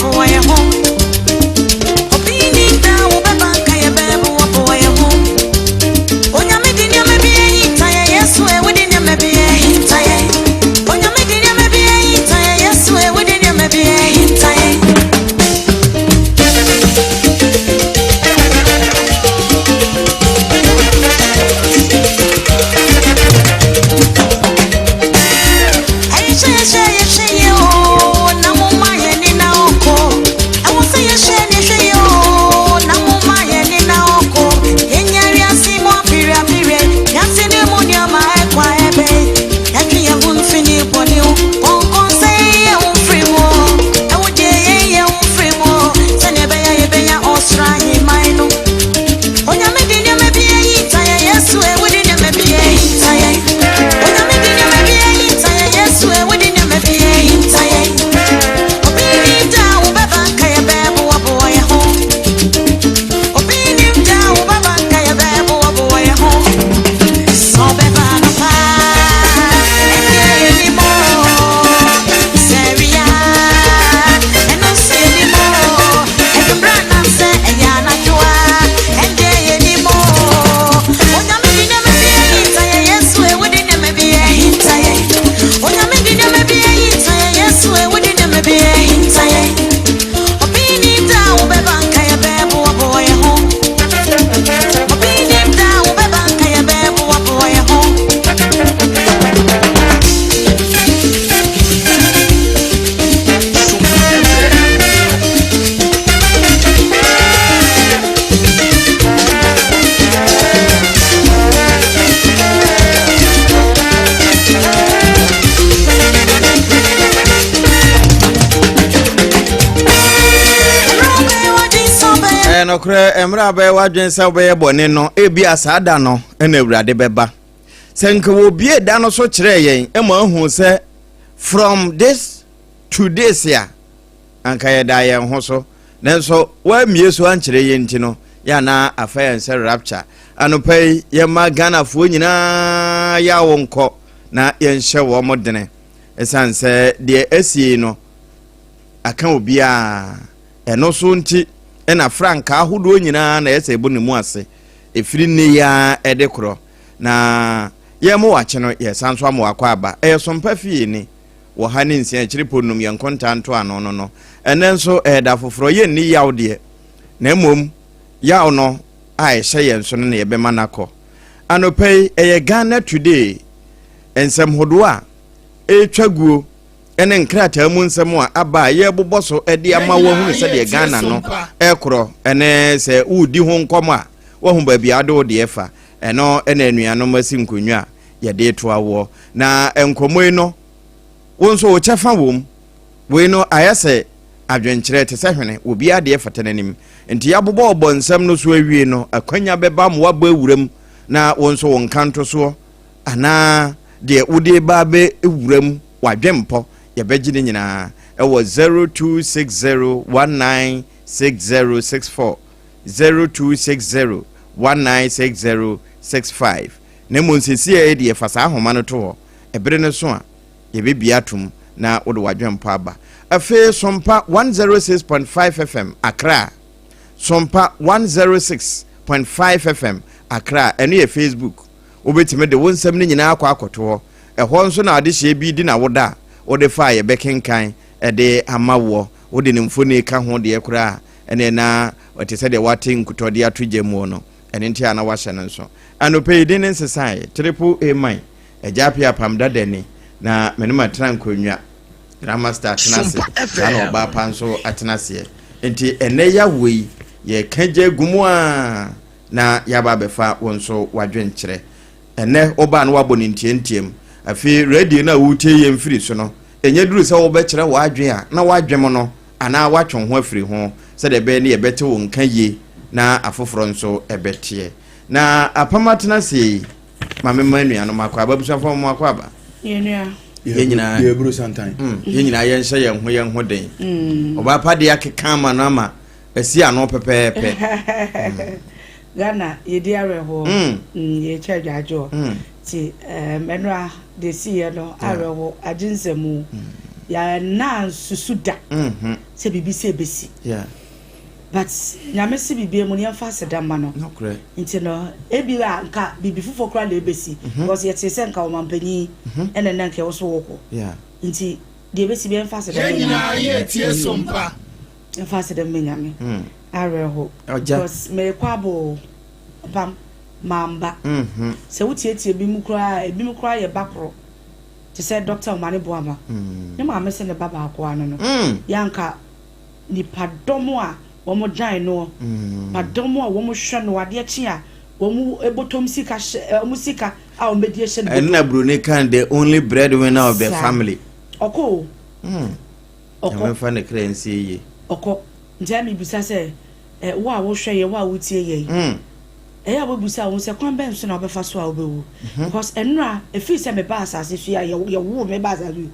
yɛbɛboaboa yɛn ho. Obi nnim da a wobɛba nka yɛbɛboaboa yɛn ho. Onyame de nneɛma bi ahinta yɛn, Yesu e, wode nneɛma bi ahinta yɛn. Onyame de nneɛma bi ahinta yɛn, Yesu e, wode nneɛma bi ahinta yɛn. Onyame de nneɛma bi ahinta yɛn, Yesu e, wode nneɛma bi ahinta yɛn. Onyame de nneɛma bi ahinta yɛn, Yesu e, wode nneɛma bi ahinta yɛn. Obi nnim da a wobɛba nka yɛbɛboaboa yɛn ho. Obi nnim da a wobɛba nka yɛbɛboaboa yɛn ho. Sɛ ɔbɛba anɔpa, ɛnneɛ yɛnnim o. Sɛ awia, ɛno nso yɛnnim o. Anwummerɛ anaasɛ ɛyɛ anadwo a, ɛndeɛ yɛnnim o. Onyame de nneɛma bi ahinta yɛn, Yesu e, wode nneɛma bi ahinta yɛn. Onyame de nneɛma bi ahinta yɛn, Yesu e, wode nneɛma bi ahinta yɛn. Obi nnim da a wobɛba nka yɛbɛboaboa yɛn ho. Obi nnim da a wobɛba nka yɛbɛboaboa yɛn ho. Ɛyɛ nokorɛ, mmerɛ a wobɛyɛ w'adwene sɛ wobɛyɛ bɔne no, ebia saa da no na Awurade bɛba. Sɛ nka wɔbie da no so kyerɛɛ yɛn ma ahu sɛ from this to this a, anka yɛda yɛn ho so. Nanso wɔammie so ankyerɛ yɛn nti no, yɛ anaa afa yɛn sɛ rapture. Anɔpa yi, yɛma Ghanafoɔ nyinaa yawo nkɔ na yɛnhyɛ wɔn dene. Ɛsiane sɛ deɛ asie no, aka obiara. Ɛno so nti na frankaa ahodoɔ nyinaa na ɛsɛ ɛbɔ ne mu ase ɛfiri nne yi ara ɛde korɔ. Na yɛn mo wakye no yɛsan so ama wakɔ aba. Ɛyɛ Sompa fie ni wɔ ha ne nsia akyiri pɔ num yɛn nkontaa ntoano no no. Ɛnɛ nso ɛyɛ da foforɔ yɛnni yaw deɛ na mmom yaw no a ɛhyɛ yɛn so no na yɛbɛma no akɔ. Anɔpa yi ɛyɛ Ghana Today nsɛm hodoɔ a ɛretwa guo ne nkrataa mu nsɛm a aba a yɛrebobɔ so de ama woahunu sɛdeɛ Ghana no ɛkorɔ ne sɛ woredi ho nkɔmmɔ a woahu baabi a wode wo deɛ fa. Ɛno na anuanom asi nkonnwa a yɛde reto awoɔ. Na nkɔmmɔ yi no, wo nso wo kyɛfa wɔ mu. Wei no ayɛ sɛ adwenkyerɛ te sɛ hwene, obiara deɛ fata n'anim. Nti yɛabobɔ ɔbɔ nsɛm no so awie no, akwanya bɛba ma woabɔ awura mu na wo nso wo nkantosoɔ anaa deɛ wode reba abɛwura mu, w'adwempɔ, yɛbɛgye ne nyinaa ɛwɔ 0260196064, 0260196065. Na mmom seesei deɛ fa saa ahoma no to hɔ, ɛbere no so a yɛbɛbie atom na wode w'adwempɔ aba. Afei Sompa 106.5 FM Accra, Sompa 106.5 FM Accra, ɛno yɛ Facebook. Wobɛtumi de wo nsɛm no nyinaa akɔ akɔto hɔ. Ɛhɔ nso na adehyeɛ bi di na woda a wode fa a yɛbɛkenkan de ama woɔ. Wode ne mfoni ka ho deɛ koraa a, ɛneɛ na ɛte sɛ deɛ woate nkutɔ de ato gya muo no. Ɛno nti a na woahyɛ no nso. Anɔpa yi din no nsesaeɛ. Triple A man, Agya Appiah Apam dada ni, na me ne matena nkonnwa. Grandmaster atena ase, saa na ɔbaa pa nso atena aseɛ. Nti ɛnnɛ yawoɔ yi, yɛreka gya agu mu ara. na yɛaba abɛfa wo nso w'adwenkyerɛ. Ɛnnɛ wobaa na woabɔ no ntiantiam. Afei radio no a woretie yɛn firi so no, ɛnyɛ duru sɛ wobɛkyerɛ w'adwen a na woadwem no anaa woatwe wo ho afiri ho sɛdeɛ ɛbɛyɛ ne yɛbɛte wo nka yie na afoforɔ nso bɛteɛ. Na apam atena aseɛ yi, ma memma anuanom akɔ aba, abusuafoɔ mo akɔ aba. Yɛn nyinaa yɛn nyinaa yɛnhyɛ yɛn ho yɛn ho den. Ɔbaa pa deɛ akeka ama no ama Ɛsi ano pɛpɛɛpɛ. Ghana yɛdi awerɛhoɔ yɛkyɛ adwadwoɔ nti ɛnora deɛ siiɛ no awerɛho agye nsɛmu. Yɛanna ansusu da sɛ biribi sɛ ɛbɛsi. But Nyame se biribiara mu no yɛmfa aseda mma no. Nti no ebi a nka biribi foforɔ koraa na ɛbɛsi because yɛtee sɛ nka ɔmanpanyin ɛna ɛnɛ nka ɛwɔ so wɔkɔ. Nti deɛ ɛbɛsi biara yɛmfa aseda Yɛn mma nyinaa Nyame. yɛretie Sompa. Yɛmfa aseda mma Nyame. Awerɛho because merekɔ aba oo, pam, mamba. Sɛ wotietie ebinom koraa a, ebinom koraa yɛ ba koro. Te sɛ Dɔkta Omane Boamah. Ne maame se ne ba baako ara no no. Yɛ anka nnipadɔm a wɔdan noɔ, nnipadɔm a wɔhwɛ no, adeɛ kye a wɔn bɔtɔm sika hyɛ, wɔn sika a wɔbɛdi ahyɛ ne bɔtɔm. Ɛno na Buroni kan the only breadwinner of the family. Ɔkɔ o. Ɔkɔ. Nyame mfa ne kra nsie yie. Ɔkɔ. Nti ɛyɛ a mebisa sɛ, wo a wohwɛ yɛn, wo a wotie yɛn, ɛyɛ a wobisa wo ho sɛ kwan bɛn so na wobɛfa so a wobɛwu? Because ɛnora, ɛfiri sɛ mebaa asase so yi a, yɛwoo me baa asase so yi,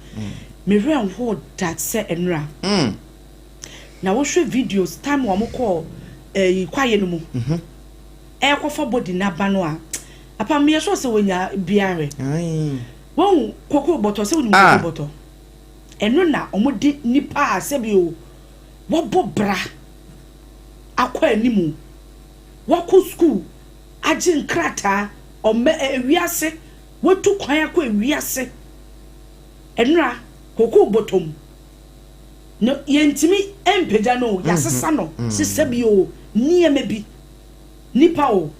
me werɛ nhoo da sɛ ɛnora. Na wohwɛ videos, time a wɔkɔɔ ɛyi kwaeɛ no mu, ɛrekɔfa body no aba no a, apa meyɛ sure sɛ wɔnya biara. Wahu koko bɔtɔ, sɛ wonim koko bɔtɔ? Ɛno na wɔde nipa a sɛbi o, wɔabɔ bra akɔ anim, wɔakɔ sukuu agye nkrataa, ɔmɛ ɛ wiase, wɔatu kwan akɔ wiase. Ɛnora, kokoo bɔtɔm no, yɛntumi mpagya no o, yɛasesa no, sesa bi o, nneɛma bi, nipa o,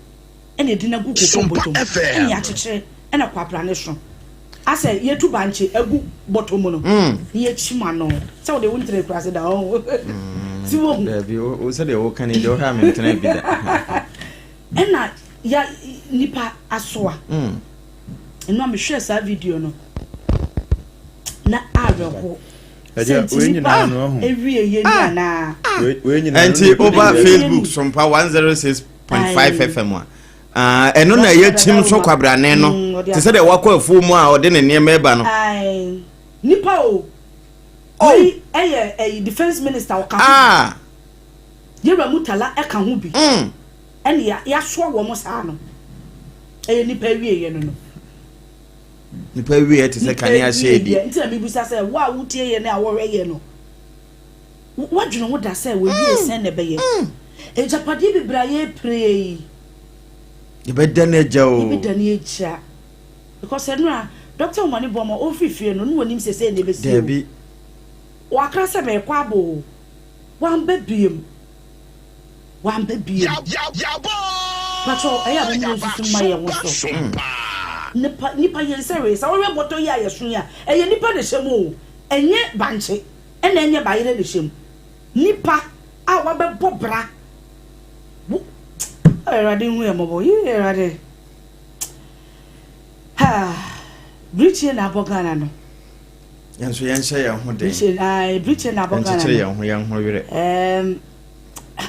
ɛna yɛde no agu kokoo bɔtɔm, ɛna yɛakyekyere, ɛna kwabrane so. Asɛ yɛtu bankye agu bɔtɔ mu no na yɛkyim ano sɛ wode wo ntra akuraase da ɔho si wohu. Daabi wo sɛdeɛ woka ni deɛ wohwɛ a mentena bi da. Ɛna ya nipa asoa ɛno a mehwɛɛ saa video no na awerɛho sɛ nti nipa ewie yɛ ni anaa. Ɛnti woba Facebook Sompa 106.5 FM a Ah, ɛno na ɛyɛ kyim so kwabrane no mm, te sɛ deɛ wakɔ afuo mu a ɔde ne nneɛma ɛba no. Nipa o oh. Wei ɛyɛ ɛyi defence minister ɔka ho ah. Yɛwura Mutala ɛka ho bi mm. Ɛne yasoa wɔn saa no ɛyɛ nipa awieɛ no no nipa awieɛ te sɛ kanea hyɛ edi. Nti na mibisa sɛ wo a wotie yɛ ne a wɔhwɛ yɛ no Woadwene ho da sɛ w'awiei sɛn na ɛbɛyɛ? Agyapadeɛ bebree a yɛrepere yi. Yɛbɛda no agya o. Yɛbɛda no agya. Because ɛno a, Dɔkta Omane Boamah ɔmfiri fie no, na ɔnim sɛ sei na ɛbɛsi o. Dabi. Wakra sɛ merekɔ aba o. Wamba biom. Wamba biom. Patrɔ, ɛyɛ a momma yɛnsusu mma yɛn ho so. Nipa, nipa yɛn sɛ wei. Sɛ wohwɛ bɔtɔ yi a yɛso yi a, ɛyɛ nipa na ɛhyɛ mu o. Ɛnyɛ bankye. Ɛna ɛnyɛ bayerɛ na ɛhyɛ mu. Nipa a wabɛbɔ bra wo Awurade hu yɛn mmɔbɔ yii Awurade haa birikyie na abɔ Ghana no. Yɛn nso yɛn hyɛ yɛn ho den. Birikyie ae birikyie na abɔ Ghana no. Yɛn kyekyere yɛn ho yɛn ho werɛ.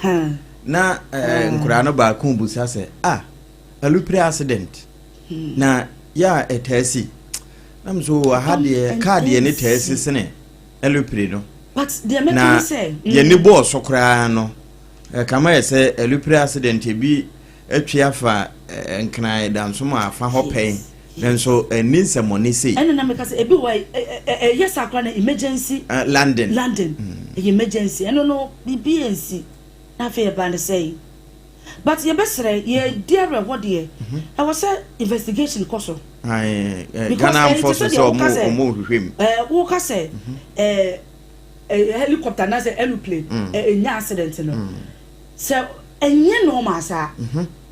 Ɛɛm. Na ɛɛ nkoraa no baako busa sɛ ah alupere accident hmm. na yɛ a ɛtaa si na mo so aha deɛ kaa deɛ ne taa si sene. Alupre no. But deɛ mɛka Na ne sɛ. yɛn ani bɔɔ so koraa no, ɛkama yɛ sɛ alupre accident ebi atwi afa Nkran Dansom afa hɔ pɛn, nanso ɛnni nsɛmmɔne sei. Ɛna na meka sɛ ebi wɔ hɔ a ɛyɛ saa koraa na emergency. Landing. Landing. Ɛyɛ emergency. Ɛno no biribi ansi. Na afei ɛbaa no sɛn. But yɛbɛsrɛ, yɛdi awerɛhoɔ deɛ, ɛwɔ sɛ investigation kɔ so. Because Ghana Armed Forces sɛ ɔmo ɔmo hwehwɛ mu. Woka sɛ helicopter anaasɛ aeroplane ɛnya accident no, sɛ ɛnyɛ normal saa.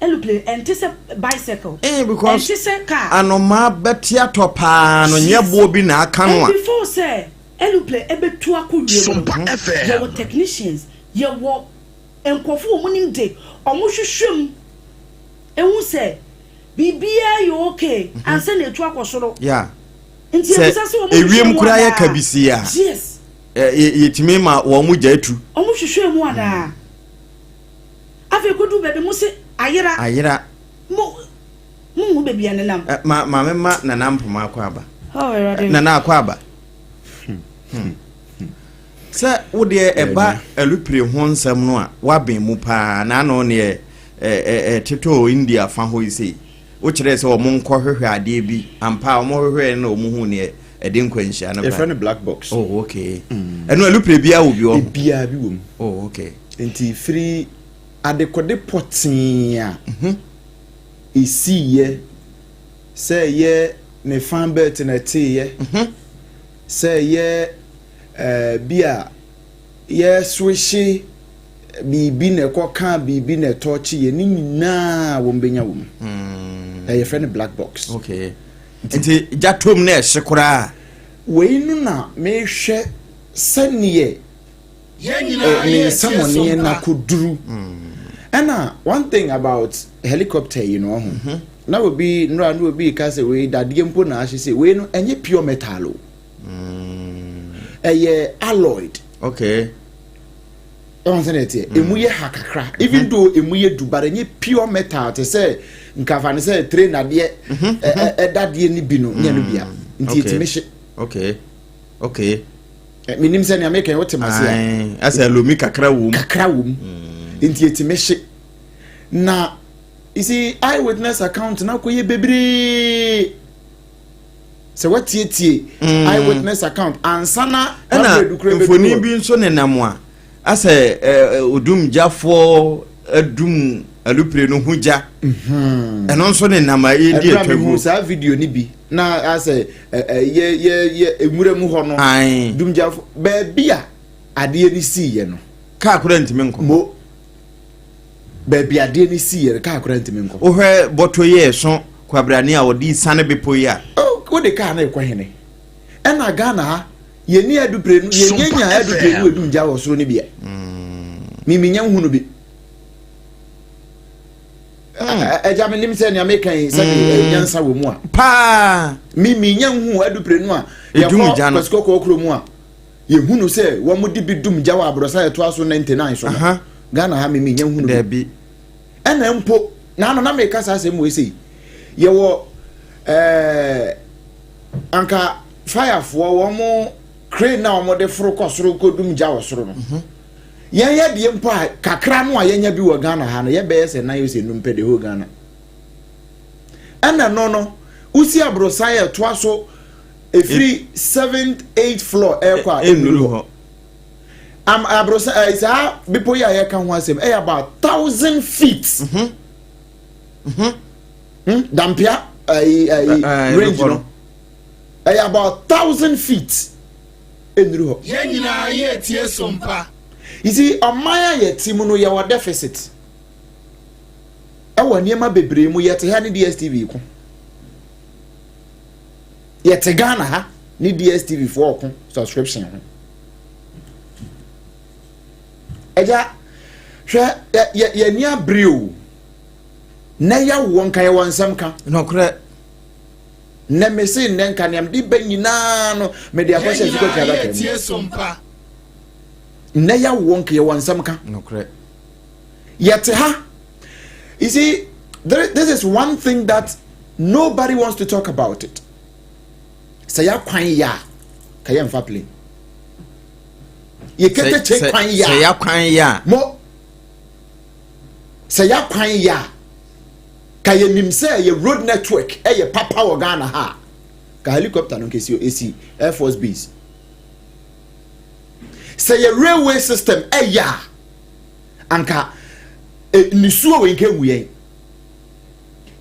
Aeroplane ɛnte sɛ bicycle, because ɛnte sɛ car. Anomaa bɛte atɔ paa no nyɛ boɔ bi na aka no a. And before sɛ aeroplane ɛbɛtu akɔ wiem no, yɛwɔ technicians, yɛwɔ nkurɔfo a wɔnim de, wɔhwehwɛ mu hu sɛ biribiara yɛ okay ansa na etu akɔ soro. Yeah. Nti Sɛ ebisa sɛ wɔn hwehwɛ ewiem mu koraa yɛ anaa? kabisii a, Yes. yɛtumi ma wɔn mo gya tu. Wɔn hwehwɛ mu anaa? Afei kodu baabi mo se ayera. Ayera. Mo mo nhu baabi a nenam. Ma maame ma Nana Mpoma akɔ aba. Oh, Awurade. Nana akɔ aba. Hmm. Sɛ wo deɛ ɛba alupre ho nsɛm no a, woaben mu paa. N'ano neɛ ɛtetɔɔ India fa hɔ yi sei. Wokyerɛɛ sɛ wɔn nkɔhwehwɛ adeɛ bi. Ampa a wɔhwehwɛɛ no na wɔn huu neɛ ɛde nkwanhyia no Yɛfrɛ ba. no black box. Oh, okay. Ɛno alupere biara wɔ bi wɔ? Ebiara bi wɔ mu. Oh, okay. Nti firi adekɔde pɔtee a esiiɛ, sɛ ɛyɛ ne fan belt na ɛteeɛ, sɛ ɛyɛ bi a yɛswehye biribi na ɛkɔ ka biribi na ɛtɔ kyeeɛ ne nyinaa, wɔn bɛnya wɔ mu. Ɛyɛ fɛ no black box. Okay, nti gya tom na ɛhye koraa. Wei no na mehwɛ sɛneɛ ne nsɛmɔneɛ n'akɔduru. Ɛna one thing about helicopter yi no, ɔho na obi nnura na obi ka sɛ wei dadeɛ mpo na ahyɛ sɛ wei no ɛnyɛ pure metal o, ɛyɛ alloyed. Ɛwɔn sɛ ɛteɛ, emu yɛ ha kakra, even though emu yɛ du, but ɛnyɛ pure metal te sɛ nkafa ne sɛ train adeɛ ɛdadeɛ ni bi no nyɛ no bia nti etimi hye. Menim sɛ nea meka yi wote ma se a. Asɛ alomi kakra wɔ mu. Kakra wɔ mu nti etimi hye. Na you see, eyewitness account na akɔyɛ bebree sɛ watietie eyewitness account ansa na ɛna Alfred kura bɛduru mfoni hɔ. Bi nso nenam a asɛ odumgyafoɔ adum alupere no ho gya, ɛno nso nenam a yɛdi Ɛnura atwa mi hu gu. saa video ni bi na asɛ ɛ ɛ yɛ yɛ yɛ nwura mu hɔ no. Dumgyafo baabi a adeɛ ni sii yɛ no, kaa kora ntumi nkɔ. Mo baabi adeɛ ni sii yɛ no, kaa kora ntumi nkɔ. Wohwɛ bɔtɔ yi a ɛso kwabrane a wɔde sane bepɔ yi a. Oh, wode kaa no ekɔ hene? Ɛna Ghana ha yɛni adupire no, yɛnyɛ nya adupire no edum gya wɔ soro no bia mimi nya nhunu bi. Ɛgya mi nim sɛ nea meka yi sɛbi nyansa wɔ mu a. Paa. Mimi nya nhu adupire no a Edum yɛkɔ gya no. Kwasikɔkɔɔ kurom a yɛhunu sɛ wɔn de bi dum gya wɔ aborɔsa yɛtoa so 99 so no. Ghana ha mimi nya nhunu bi. Dabi. Ɛna mpo naano na meka saa asɛm wɔ ese yɛwɔ anka firefoɔ wɔn mo crane na wɔn de foro kɔ soro kɔ dum gya wɔ soro no, yɛn yɛ deɛ mpo a kakra no a yɛnya bi wɔ Ghana ha no, yɛbɛyɛ sɛ nan yɛ sɛ num pɛ de whole Ghana. Ɛna no wusi aborosan yɛ toa so efiri seventh, eighth floor ɛɛkɔ a ɛnnuru hɔ. Am aborosan saa bepɔ yi a yɛka ho asɛm ɛyɛ about 1,000 feet. Dampia ɛyi ɛyi range bepɔ no no. Ɛyɛ about 1,000 feet, ɛnnuru hɔ. Yɛn nyinaa yɛ tie Sompa. You see, ɔman a yɛte mu no, yɛwɔ deficit ɛwɔ nneɛma bebree mu. Yɛte ha ne DStv ko, yɛte Ghana ha ne DStv foɔ ɔko subscription ho. Ɛgya hwɛ, yɛ yɛ yɛni abere o na yɛawɔ nka yɛwɔ nsɛm ka. Nɔkorɛ. Nnɛ mese nnɛ nka nea mede bɛ nyinaa no mede Yɛn akɔhyɛ nyinaa sukɔtwa yɛ adaka mu. tie Sompa. Nnɛ yɛawɔ nka yɛwɔ nsɛm ka. Yɛte ha, you see, this is one thing that nobody wants to talk about it. Sɛ yɛakwan yɛ a, ka yɛmfa plane yɛkɛtɛkyɛ kwan yɛ sɛ a yɛakwan yɛ a mo sɛ yɛakwan yɛ a, ka yɛnim sɛ yɛ road network ɛyɛ papa wɔ Ghana ha a, ka helicopter no nkɛsi esi Air Force Base. Sɛ yɛ railway system ɛyɛ a, anka nisuo wɔ nka ewu yɛn.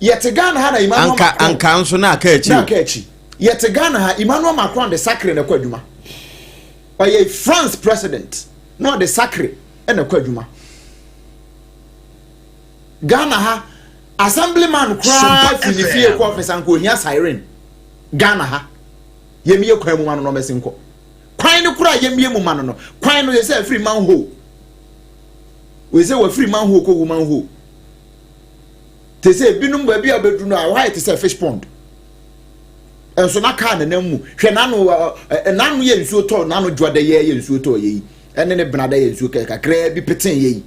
Yɛte Ghana ha na Emmanuel anka Macron anka nso na aka akyi na o. aka akyi. Yɛte Ghana ha, Emmanuel Macron de sakre na ɛkɔ adwuma. Ɔyɛ France president na ɔde sakre ɛna ɛkɔ adwuma. Ghana ha, assemblyman koraa Super firi ne FM. fie kɔ office anka ohia siren. Ghana ha, yɛmie kwan mu ma no na ɔmɛsi nkɔ kwan no koraa. Yɛmie mu ma no kwan no yɛ sɛ afiri manhole wei sɛ wafiri manhole kɔ wu manhole te sɛ ebinom baabi a bɛduru no a wɔayɛ te sɛ fish pond nso na kaa nenam mu. Hwɛ, n'ano ɛ ɛ n'ano yɛ nsuo tɔ, n'ano dwa dɛ yɛ nsuo tɔ yɛ yi ɛne ne bena dɛ yɛ nsuo kɛ kakraa bi peten yɛ yi.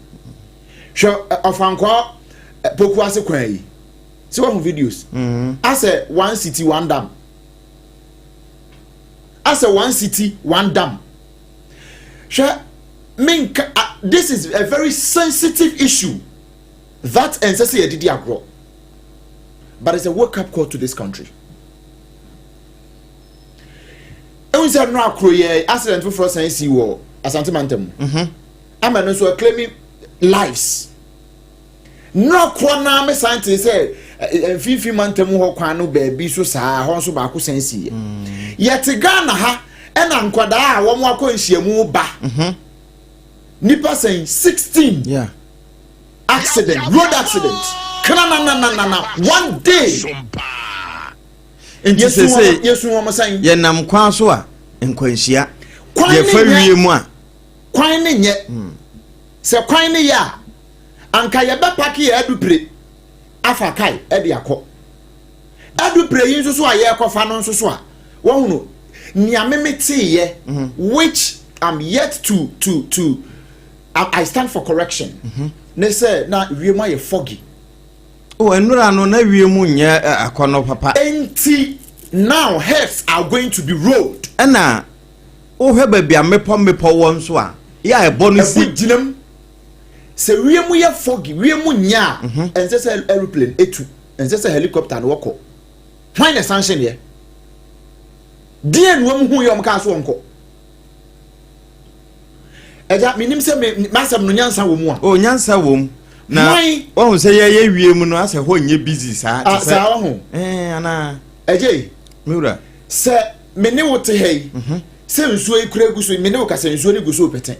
Hwɛ, Ɔfankɔ Poku ase kwan yi sɛ wɔn videos asɛ one city one dam, asɛ one city one dam. Hwɛ, minka this is a very sensitive issue that ɛnsɛ sɛ yɛdidi agorɔ, but it's a wake up call to this country. Ohun sɛ nnora koro yɛ accident foforɔ san si wɔ Asante mantam mu. Ama no nso claiming lives. Nnora korɔ naa me san te sɛ mfimfini mantam hɔ kwan no baabi so saa hɔ nso baako san si yɛ. Yɛte Ghana ha, ɛna nkwadaa a wɔn akɔ nhyiamu ba. Nipa sɛn? 16. Accident, road accident. Kranananana, one day. Nti Yesu sese wɔn, Yesu wɔn sɛn. Yɛnam kwan so a, nkwanhyia. Kwan ne yɛfa nyɛ. wie mu a. Kwan ne nyɛ. Sɛ kwan ne yɛ a, anka yɛbɛpark yɛ adupire afa kae ɛde akɔ adupire yi nso so a yɛrekɔfa no nso so a, wɔhunu nea meme teeyɛ, which I'm yet to I stand for correction, ne sɛ na wiem ayɛ foggy. O, nnura no na wie mu nyɛ akɔnɔ papa. Enti now heads are going to be rolled. Ɛna wohwɛ baabi a mmepɔ mmepɔ wɔ nso a, yɛ a ɛbɔ no si. Ɛbu gyinam sɛ wiem yɛ foggy, wiem nyɛ a, ɛnsɛ sɛ aeroplane etu, ɛnsɛ sɛ helicopter no wɔkɔ. Hwan na sanction yɛ deɛ na wɔn hu yɛ wɔn kaa so wɔn kɔ? Ɛgya, menim sɛ me m'asɛm no nyansa wɔ mu a. O, nyansa wɔ mu na. Hwan? Wɔn sɛ yɛyɛ wie mu no asɛ hɔ nyɛ busy saa. Ah, te sɛ saa wɔ ho. Anaa? Ɛgya yi. Me wura. Sɛ me ne wo te ha yi, sɛ nsuo yi kura gu so, me ne wo kasa, nsuo no gu so pɛtɛ.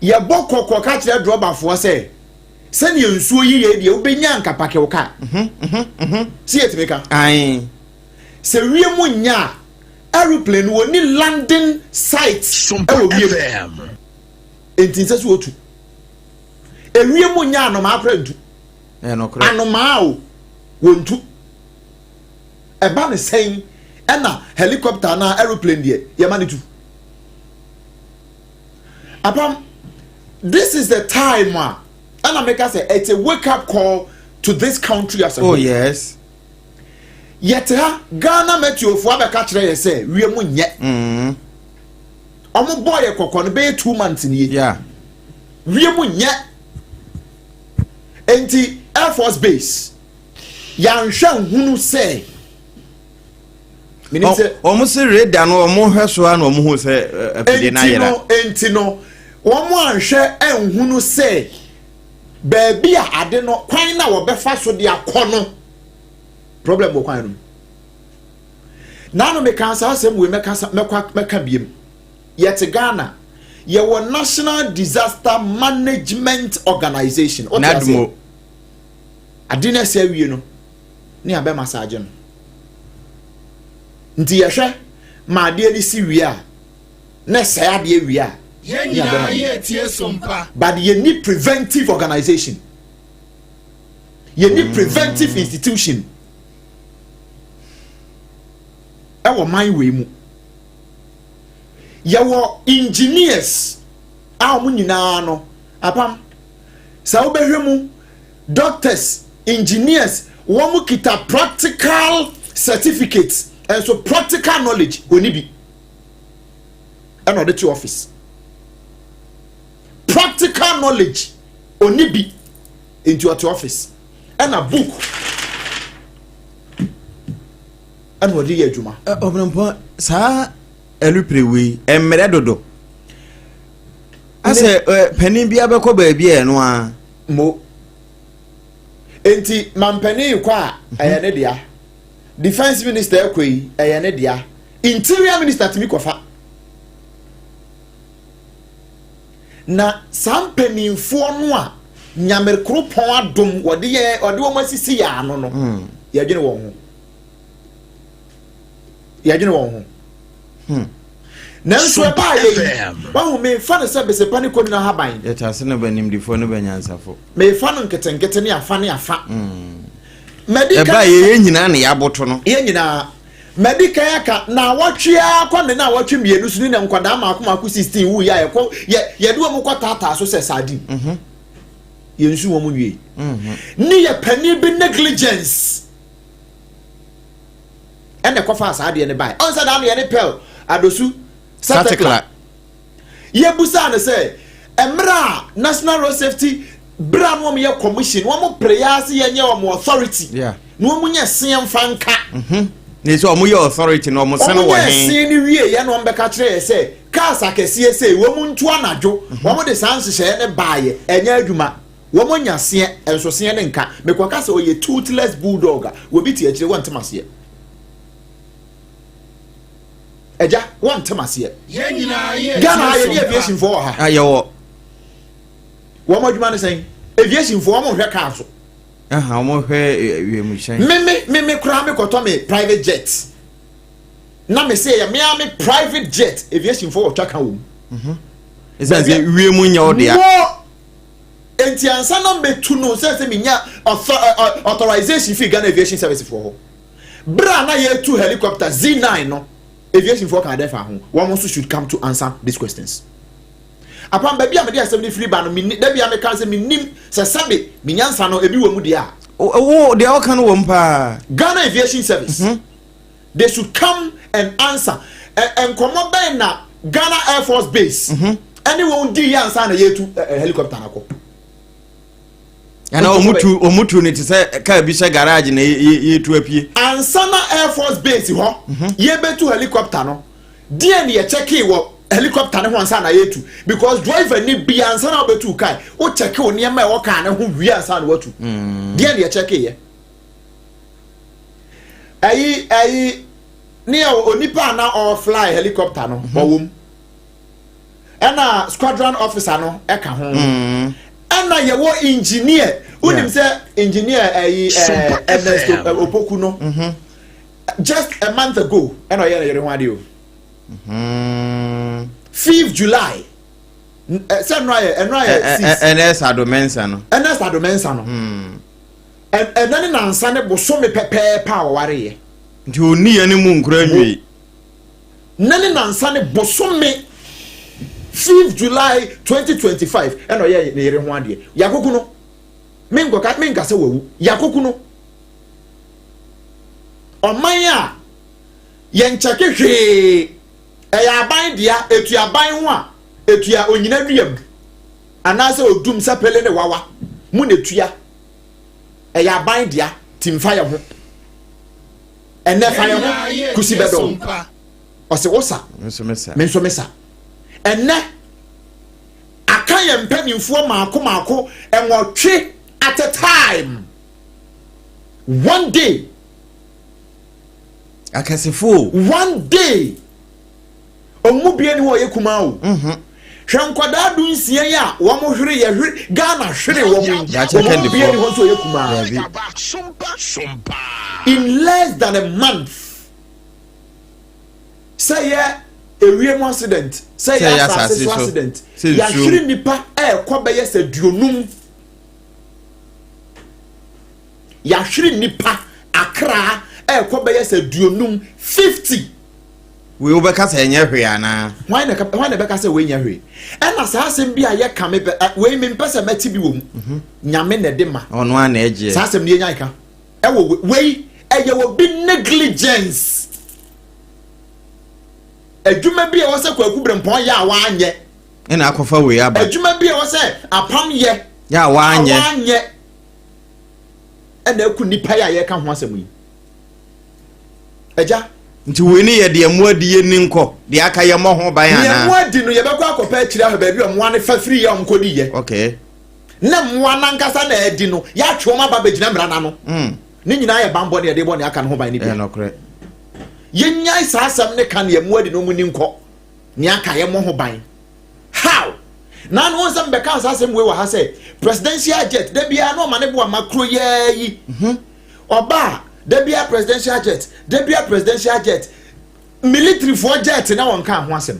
Yɛbɔ kɔkɔ ka kyerɛ drɔbafoɔ sɛ sɛnea nsuo yi yɛ deɛ, wobɛnya nka park wo kaa si yɛtumi ka. Ae. Sɛ wiem nya a, aeroplane no wɔni landing site Sompa ɛwɔ wiem. FM. Enti nsɛ sɛ wɔtu. Ewiem nya, anomaa kora ntu. Ɛyɛ nokorɛ. Anomaa o, wɔntu. Ɛba ne sɛn ɛna helicopter na aeroplane deɛ yɛma ne tu? Apam, this is the time a ɛna meka sɛ it's a wake up call to this country as a whole. Yɛte ha, Ghana Meteofoɔ abɛka kyerɛ yɛ sɛ wiem nyɛ. Ɔmo bɔɔ yɛ kɔkɔ no bɛyɛ 2 months nie. Wiem nyɛ, nti Air Force Base yɛanhwɛ nhunu sɛ menim sɛ wɔn se radar no, wɔn hwɛ so a na wɔn hu sɛ afidie no enti ayera. No, enti no wɔn anhwɛ nhunu sɛ baabi a ade no kwan na wɔbɛfa so de akɔ no, problem wɔ kwan no mu. Naanu meka saa asɛm wei, mɛka mɛkɔ mɛka biem. Yɛte Ghana, yɛwɔ National Disaster Management Organization. Wote aseɛ? NADMO. Ade no ɛsɛ awie no ne abɛ massage no, nti yɛhwɛ ma adeɛ no si wie a, na ɛsɛe adeɛ wie a, Yɛn ne abɛ nyinaa ma yɛ tie Sompa. But yɛni preventive organization, yɛni preventive institution ɛwɔ man wei mu. Yɛwɔ engineers a wɔn nyinaa no, apam sɛ wobɛhwɛ mu, doctors, engineers, wɔn kita practical certificates, nso practical knowledge oni bi ɛna ɔde te office. Practical knowledge oni bi, nti ɔte office ɛna book ɛna ɔde yɛ adwuma. Ɔbɛnpɔ, saa ɛlupere wei mmerɛ dodo asɛ panin bi abɛkɔ baabi a ɛno a. Mo nti mampanin kɔ a, ɛyɛ ne dea. Defence minister ɛkɔ yi, ɛyɛ ne dea. Interior minister tumi kɔfa na saa mpanimfoɔ no a Nyamekoropɔn adom wɔde yɛ, ɔde wɔn asisi yɛ ano no, yɛdwene wɔn ho, yɛdwene wɔn ho. Nanso ɛbaa yɛ yi, wahu, mefa no sɛ besepa ne kɔnina haban. Yɛtase no bɛ nimdifoɔ no bɛ nyansafo. Mefa no nketenkete ne afa ne afa. Mɛdi ɛba kan yɛyɛ nyinaa ne yɛaboto no. Yɛn nyinaa mɛdi kan aka na awɔtwe ara kɔ ne na awɔtwe mmienu so ne na nkwadaa mako mako 16 wu yɛ a, yɛkɔ yɛ yɛde wɔn kɔ taataa so sɛ sardine. Yɛn nsu wɔn nwie ne yɛ panin bi negligence ɛna ɛkɔfa saa adeɛ no bae. Ɔn sɛ daa no yɛne Pearl Adosu Satekla yɛbusaa no sɛ mmerɛ a National Road Safety berɛ a na wɔn yɛ commission, wɔn pere yɛ ase yɛnyɛ wɔn authority na wɔn nyɛ seɛ mfa nka. Ne sɛ ɔmo yɛ authority na ɔmo sene Wɔn wɔ yɛ he? sen no wie yɛ na wɔn bɛka kyerɛ yɛ sɛ cars akɛseɛ sei wɔn ntu anadwo. Wɔn de saa nhyehyɛeɛ ne baayɛ, ɛnyɛ adwuma. Wɔn anya seɛ nso seɛ ne nka mekɔka sɛ ɔyɛ toothless bulldog a wɔbi te akyire, wɔn ntem aseɛ. Ɛgya, wɔn ntem aseɛ. Yɛn nyinaa yɛ Ghana ha tie yɛ ne sompa. aviation foɔ wɔ ha. Ah, yɛwɔ. Wɔn adwuma ne sɛn? Aviation foɔ, wɔn hwɛ car so. Aha, ɔmo hwɛ wiemhyɛn. Meme koraa mekɔtɔ me private jet na me se yɛ mea me private jet, aviation foɔ wɔtwa ka wɔ mu. Ɛsiane sɛ wiem nyɛ wo dea. Mo nti ansa na mɛtu no sɛ menya authorization fi Ghana Aviation Service foɔ hɔ. Bere a na yɛtu helicopter Z9 no, aviation foɔ kan dɛ fa ho. Wɔn nso should come to answer these questions. Apam baabi a mede asɛm no firi ba no, menni dabi a meka sɛ mennim sɛ sɛbe menyansa no ebi wɔ mu deɛ a. Wo deɛ ɔka no wɔ mu paa. Ghana Aviation Service, they should come and answer. Nkɔmɔ bɛn na Ghana Air Force Base ɛne wɔn di yɛ ansa na yɛtu helicopter na kɔ? Ɛna ɔmo tu ne te sɛ kaa bi hyɛ garage na yɛtu apie. Ansa na Air Force Base hɔ yɛbɛtu helicopter no, deɛ ne yɛkyɛkee wɔ helicopter ne ho ansa na yɛtu? Because driver ni bi, ansa na wobɛtu kaa, wokyɛke wo nneɛma a ɛwɔ kaa ne ho wie ansa na watu. Deɛ ne yɛkyɛkee yɛ ɛyi ne yɛ onipa a na ɔfly helicopter no ɔwɔ mu, ɛna squadron officer no ɛka ho, ɛna yɛwɔ engineer. Wonim sɛ engineer ɛyi Super Ernest FM. Opoku no, just a month ago ɛna ɔyɛ ne yere ho adeɛ o. 5th July, sɛ ɛno ayɛ 6. Ɛnɛ Sadomensa no. Ernest Adomensa no, ɛnɛ ne nansa ne bosome pɛpɛɛpɛ a wɔwareyɛ. Nti onni yɛ ne mu nkura nwie. Ne nansa ne bosome, 5th July 2025, ɛna ɔyɛ ne yere ho adeɛ. Yakoku no, menkɔka menka sɛ wawu. Yakoku no, ɔman a yɛnkyɛke hwee, ɛyɛ aban dea, etua aban ho a etua onyina dua mu anaasɛ odum sɛ pele ne wawa mu na etua. Ɛyɛ aban dea, timfa yɛ ho ɛnɛ fa yɛ ho kusi bɛdɔm ɔsɛ wosa. Nso mesa. Me nso mesa. Ɛnɛ aka yɛ mpanimfoɔ maako maako 8 at a time, one day. Akɛsefo. One day, ɔmo bie ni hɔ ɔyɛ kumaa o. Hwɛ nkwadaa 16 yi a wɔn hwere yɛ hwere Ghana hwere wɔn yi. Daakye wɔn bie kandifoɔ. ni hɔ nso ɔyɛ kumaa. Dabi. In less than a month, sɛ yɛ ewiem accident, sɛ Sɛ yɛ yɛ asase asase so so, accident, sɛ nsuo. yɛahwere nipa ɛɛkɔ bɛyɛ sɛ 50. Yɛahwere nipa akra ɛɛkɔ bɛyɛ sɛ 50, 50. Wei wobɛka sɛ ɛnyɛ hwee anaa? Hwan na ɛbɛka sɛ wei nyɛ hwee? Ɛna saa asɛm bi a yɛka me pɛ wei mempɛ sɛ mɛte bi wɔ mu. Nyame na ɛde ma. Ɔno a na ɛgyeɛ. Saa asɛm no yɛnya ka ɛwɔ wei ɛyɛ wɔ bi negligence, adwuma bi a ɛwɔ sɛ Kwaku Berempɔn yɛ a wanyɛ. Ɛna akɔfa wei aba. Adwuma bi a ɛwɔ sɛ Apam yɛ yɛ a a wanyɛ. Wanyɛ, ɛna aku nipa yi a yɛka ho asɛm yi, agya. Nti wei ne yɛ deɛ mmoa di yɛ ni nkɔ deɛ aka yɛ mmɔ ho ban nea anaa? mmoa di no, yɛbɛkɔ akɔpɛ akyire ahwɛ baabi a mmoa no fa firi yɛ a ɔmkɔdi yɛ. Na mmoa nankasa na adi no, yɛatwe wɔn aba bɛgyina mmara n'ano. Ne nyinaa yɛ bambɔ ne yɛde bɔ ne aka no ho ban ne Ɛyɛ bia. Nokorɛ. Yɛnyae saa asɛm ne ka nea mmoa di no mu ni nkɔ nea aka yɛmmɔ ho ban. How na no wɔn nsɛm bɛka saa asɛm wei wɔ ha sɛ presidential jet da biara na ɔma ne bo ama kuro yɛɛ yi ɔbaa da biara presidential jet, da biara presidential jet, militaryfoɔ jet na wɔn ka ho asɛm.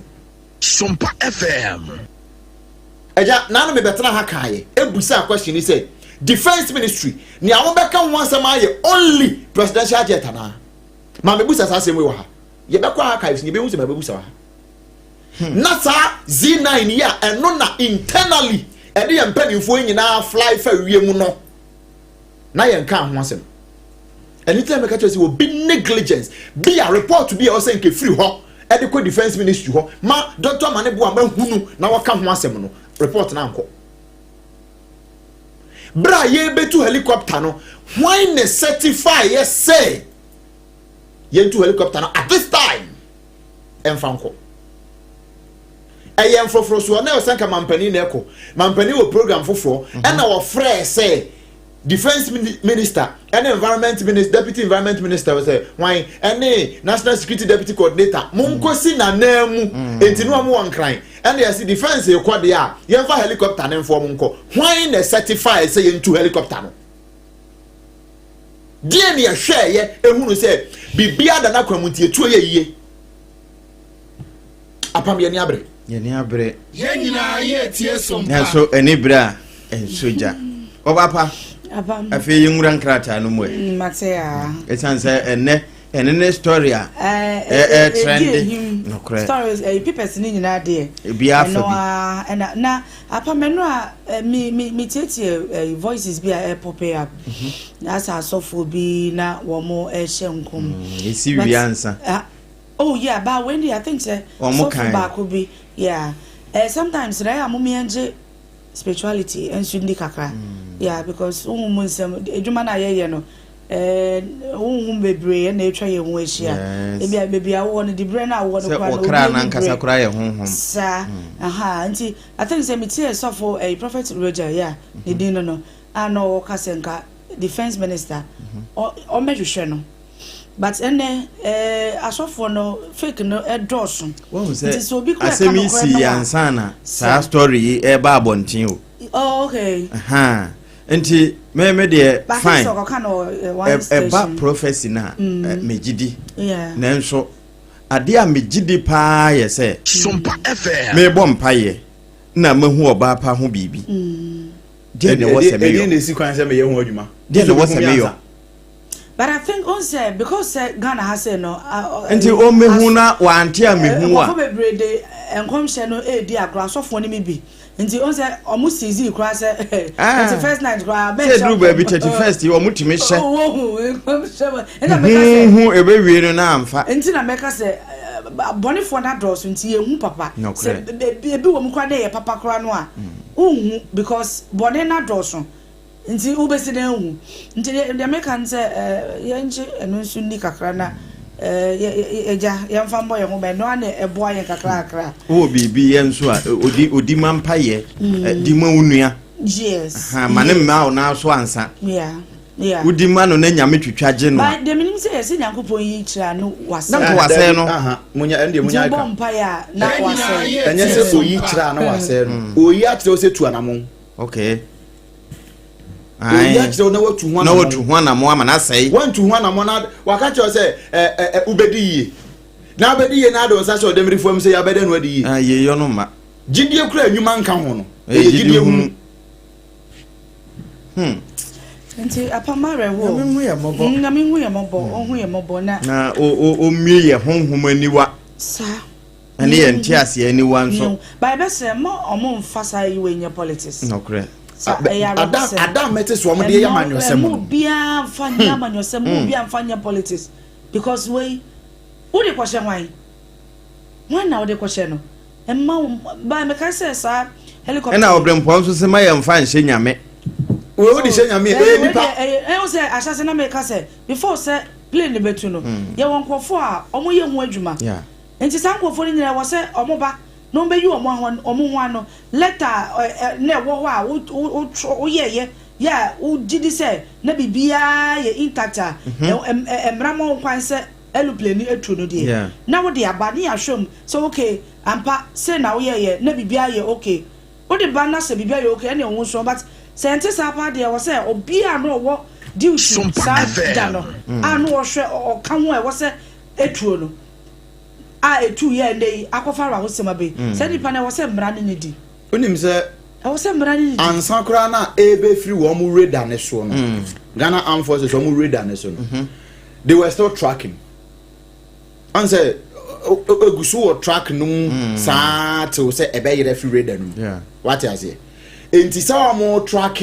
Sompa FM. Ɛgya, naanu mi bɛtena ha kaayɛ ebusa question ni sɛ Defence Ministry nea wɔbɛka ho asɛm ayɛ only presidential jet anaa? Maame busa saa asɛm wei wɔ ha, yɛbɛkɔ archives ni, yɛbɛhu sɛ maame busa wɔ ha. Na saa Z9 yi a ɛno na internally ɛde yɛn mpanimfoɔ yi nyinaa fly fa wiem no na yɛn ka ho asɛm. Ɛne tí a mɛka kyerɛ sɛ obi negligence bi a report bi a ɔsɛ nke firi hɔ ɛde kɔ Defence Ministry hɔ ma Dr. Mane Boa ma hunu na wɔka ho asɛm no, report na nkɔ. Bere a yɛbɛtu helicopter no, hwan ne certify yɛ sɛ Yɛntu helicopter no at this time ɛmfa nkɔ. Ɛyɛ mfrɔfrɔsoɔ na ɛsɛ nka mampanin na ɛkɔ. Mampanin wɔ program foforɔ ɛna wɔfrɛɛ sɛ defence minister ɛne environment minister, deputy environment minister sɛ hwan ɛne national security deputy coordinator monkɔsi n'anan mu. Enti ne wɔn wɔ Nkran ɛna yɛsi defence ekɔ deɛ a, yɛmfa helicopter ne mfoɔ mo nkɔ. Hwan na certify sɛ yɛntu helicopter no? Deɛ ne yɛhwɛ yɛ ehunu sɛ biribiara da n'akwan mu nti etuo yɛ yie. Apam, yɛ ni abere. Yɛni abere. Yɛn nyinaa yɛ tie so mpa. Nanso ani bere a ɛnso gya ɔba pa. Apam. Afei yɛnwura nkrataa no mu ɛ. Mate a. Ɛsiane sɛ ɛnɛ ɛne ne story a ɛ trend nokorɛ. Stories, papers ne nyinaa deɛ. Ebi afa ɛno bi. A ɛna na apam ɛno a mi tietie voices bi a ɛpop up na asa asɔfoɔ bi na wɔn ɛhyɛ nkɔm. Ɛsi wie ansa. Oh yeah, but when I think sɛ Wɔn sɔfo kan. baako bi, yeah, sometimes na ɛyɛ a mo yɛn spirituality nso ndi kakra, yeah, because ohun mu nsɛm edwuma na yɛyɛ no, ohun bebree ɛna etwa yɛn ho ahyia. Ebi a beebi a wɔwɔ no, dibrɛ na awɔ no sɛ koraa no, wɔkra obi ani nankasa brɛ. koraa yɛ honhom. Saa aha nti I think sɛ metie sɔfo Prophet Roger, yeah, ne din no a na ɔwɔ kasa nka defence minister ɔmɛhwehwɛ no, but ɛnɛ asɔfoɔ no fake no ɛdɔɔso. Wɔn sɛ Nti sɛ obi kura asɛm yi ɛka si nokorɛ no a- yansa na saa story yi ɛba abɔnten o. Oh, okay. Aha. Nti mɛmɛ deɛ, But I fine. think sɛ ɔkɔka no one Ɛba station. prophecy na megye di. Nanso adeɛ a megye di paa yɛ sɛ Sompa FM. mebɔ mpayɛ na mahu ɔbaa pa ho biribi deɛ na ɛwɔ sɛ ɛdeɛ na meyɔ. esi kwan sɛ meyɛ ho adwuma. Deɛ na ɛwɔ sɛ meyɔ. But I think on sɛ because sɛ Ghana ha sɛ no Nti ɔmmehu na wante a mehu nkurɔfoɔ a bebree de nkɔmhyɛ no edi agorɔ, asɔfoɔ no mi bi nti on sɛ ɔmo seize koraa sɛ 31st night koraa. Sɛ duru baabi 31st yi ɔmo tumi hyɛ. Owohu nkɔmhyɛ wɔ ɛna mɛka sɛ huhu ɛbɛwie no na amfa. Nti na mɛka sɛ bɔnefoɔ no adɔɔso nti yɛhu papa. Nokorɛ. Sɛ ebi wɔ mu koraa na ɛyɛ papa koraa no a, wonhu because bɔne no adɔɔso nti wobɛsi dɛn hu? Nti deɛ meka no sɛ yɛngye ɛno nso nni kakra na ɛgya yɛmfa mbɔ yɛn ho bɛn no a na ɛboa yɛn kakra kakra. Wowɔ biribi yɛ nso a, odi ma mpayɛ, di ma wo nua. Ha, ma ne mma wo nan so ansa. Wodi ma no na Nyame twitwa gye no a. But deɛ menim sɛ yɛsɛ Nyankopɔn yi kyerɛ a no wasɛ. Na nka wasɛe no. Munya ɛnde nti munya wobɔ ka. mpaeɛ a na wasɛ. Ɛnyɛ sɛ oyi kyerɛ a na wasɛe no. Oyi akyerɛ wo sɛ tu anamɔn. Oyi akyerɛ wo na watu ho Na anamɔn. watu ho anammɔ ama no asɛe. Wantu ho anamɔn na waka kyerɛ wo sɛ ɛ ɛ ɛ wobɛdi yie. Na wobɛdi yie na ade wo nsa hyɛ ɔdɛmiri fam sɛ yɛabɛdɛ no adi yie. Ah, yeyɔ no ma. Gyidie kura nnwuma nka ho no. Ɛyɛ Ɛyɛ gyidie gyidie hunu. hunu. Nti apam awerɛhoɔ. Nyame hu yɛ mmɔbɔ. Nyame hu yɛ mmɔbɔ, ɔhu yɛ mmɔbɔ na Na ɔmmue yɛ honhom aniwa saa ɛne yɛ nteaseɛ aniwa nso. Ba yɛbɛsrɛ ma ɔmo mfa saa yi wei nyɛ politics. Nokorɛ. Sa ɛyɛ awerɛhosɛm. Ada a mɛte so ɔmo de yɛ amanyɔsɛm ɛmu no. biara mfa nyɛ amanyɔsɛm, mu biara mfa nyɛ politics because wei wode kɔhyɛ hwan hwan na wode kɔhyɛ no ɛma wo ba meka sɛ saa helicopter. Ɛna ɔbrɛmpɔn nso sɛ ma yɛmfa nhyɛ Nyame. Wei wode hyɛ Nyame, ɛyɛ nipa. Ɛyɛ sɛ ahyɛse na meka sɛ before sɛ plane no bɛtu no, yɛwɔ nkurɔfoɔ a ɔmo yɛ ho adwuma. Nti saa nkurɔfoɔ no nyinaa wɔ sɛ ɔmo ba na ɔmo bɛyi ɔmo ho ano letter ɛ ɛ na ɛwɔ hɔ a wo wo wo woyɛɛyɛ yɛ a wogye di sɛ na biribiara yɛ intact a ɛ ɛ mmara ma wo kwan sɛ aeroplane no etu no deɛ na wode aba ne yɛahwɛ mu sɛ okay, ampa sei na woyɛɛyɛ na biribiara yɛ okay. Wode ba na sɛ biribiara yɛ okay ɛne ɛho nso, but sɛ ɛnte saa paa deɛ, wɔ sɛ obiara na ɔwɔ duty Sompa saa FM. da no a na ɔhwɛ ɔka ho a ɛwɔ sɛ etuo no a etu yɛ ɛnɛ yi akɔfa awerɛhosɛm abɛ yi, saa nipa no ɛwɔ sɛ mmara ne ne di. Wonim sɛ ɛwɔ sɛ mmara ne ne di. Ansa koraa na ɛbɛfiri wɔn mo radar ne soɔ no, Ghana Armed Forces wɔn mo radar ne so no, they were still tracking an sɛ egu so wɔ track no mu saa till sɛ ɛbɛyerɛ firi radar no mu. Wate aseɛ? Nti sɛ wɔn track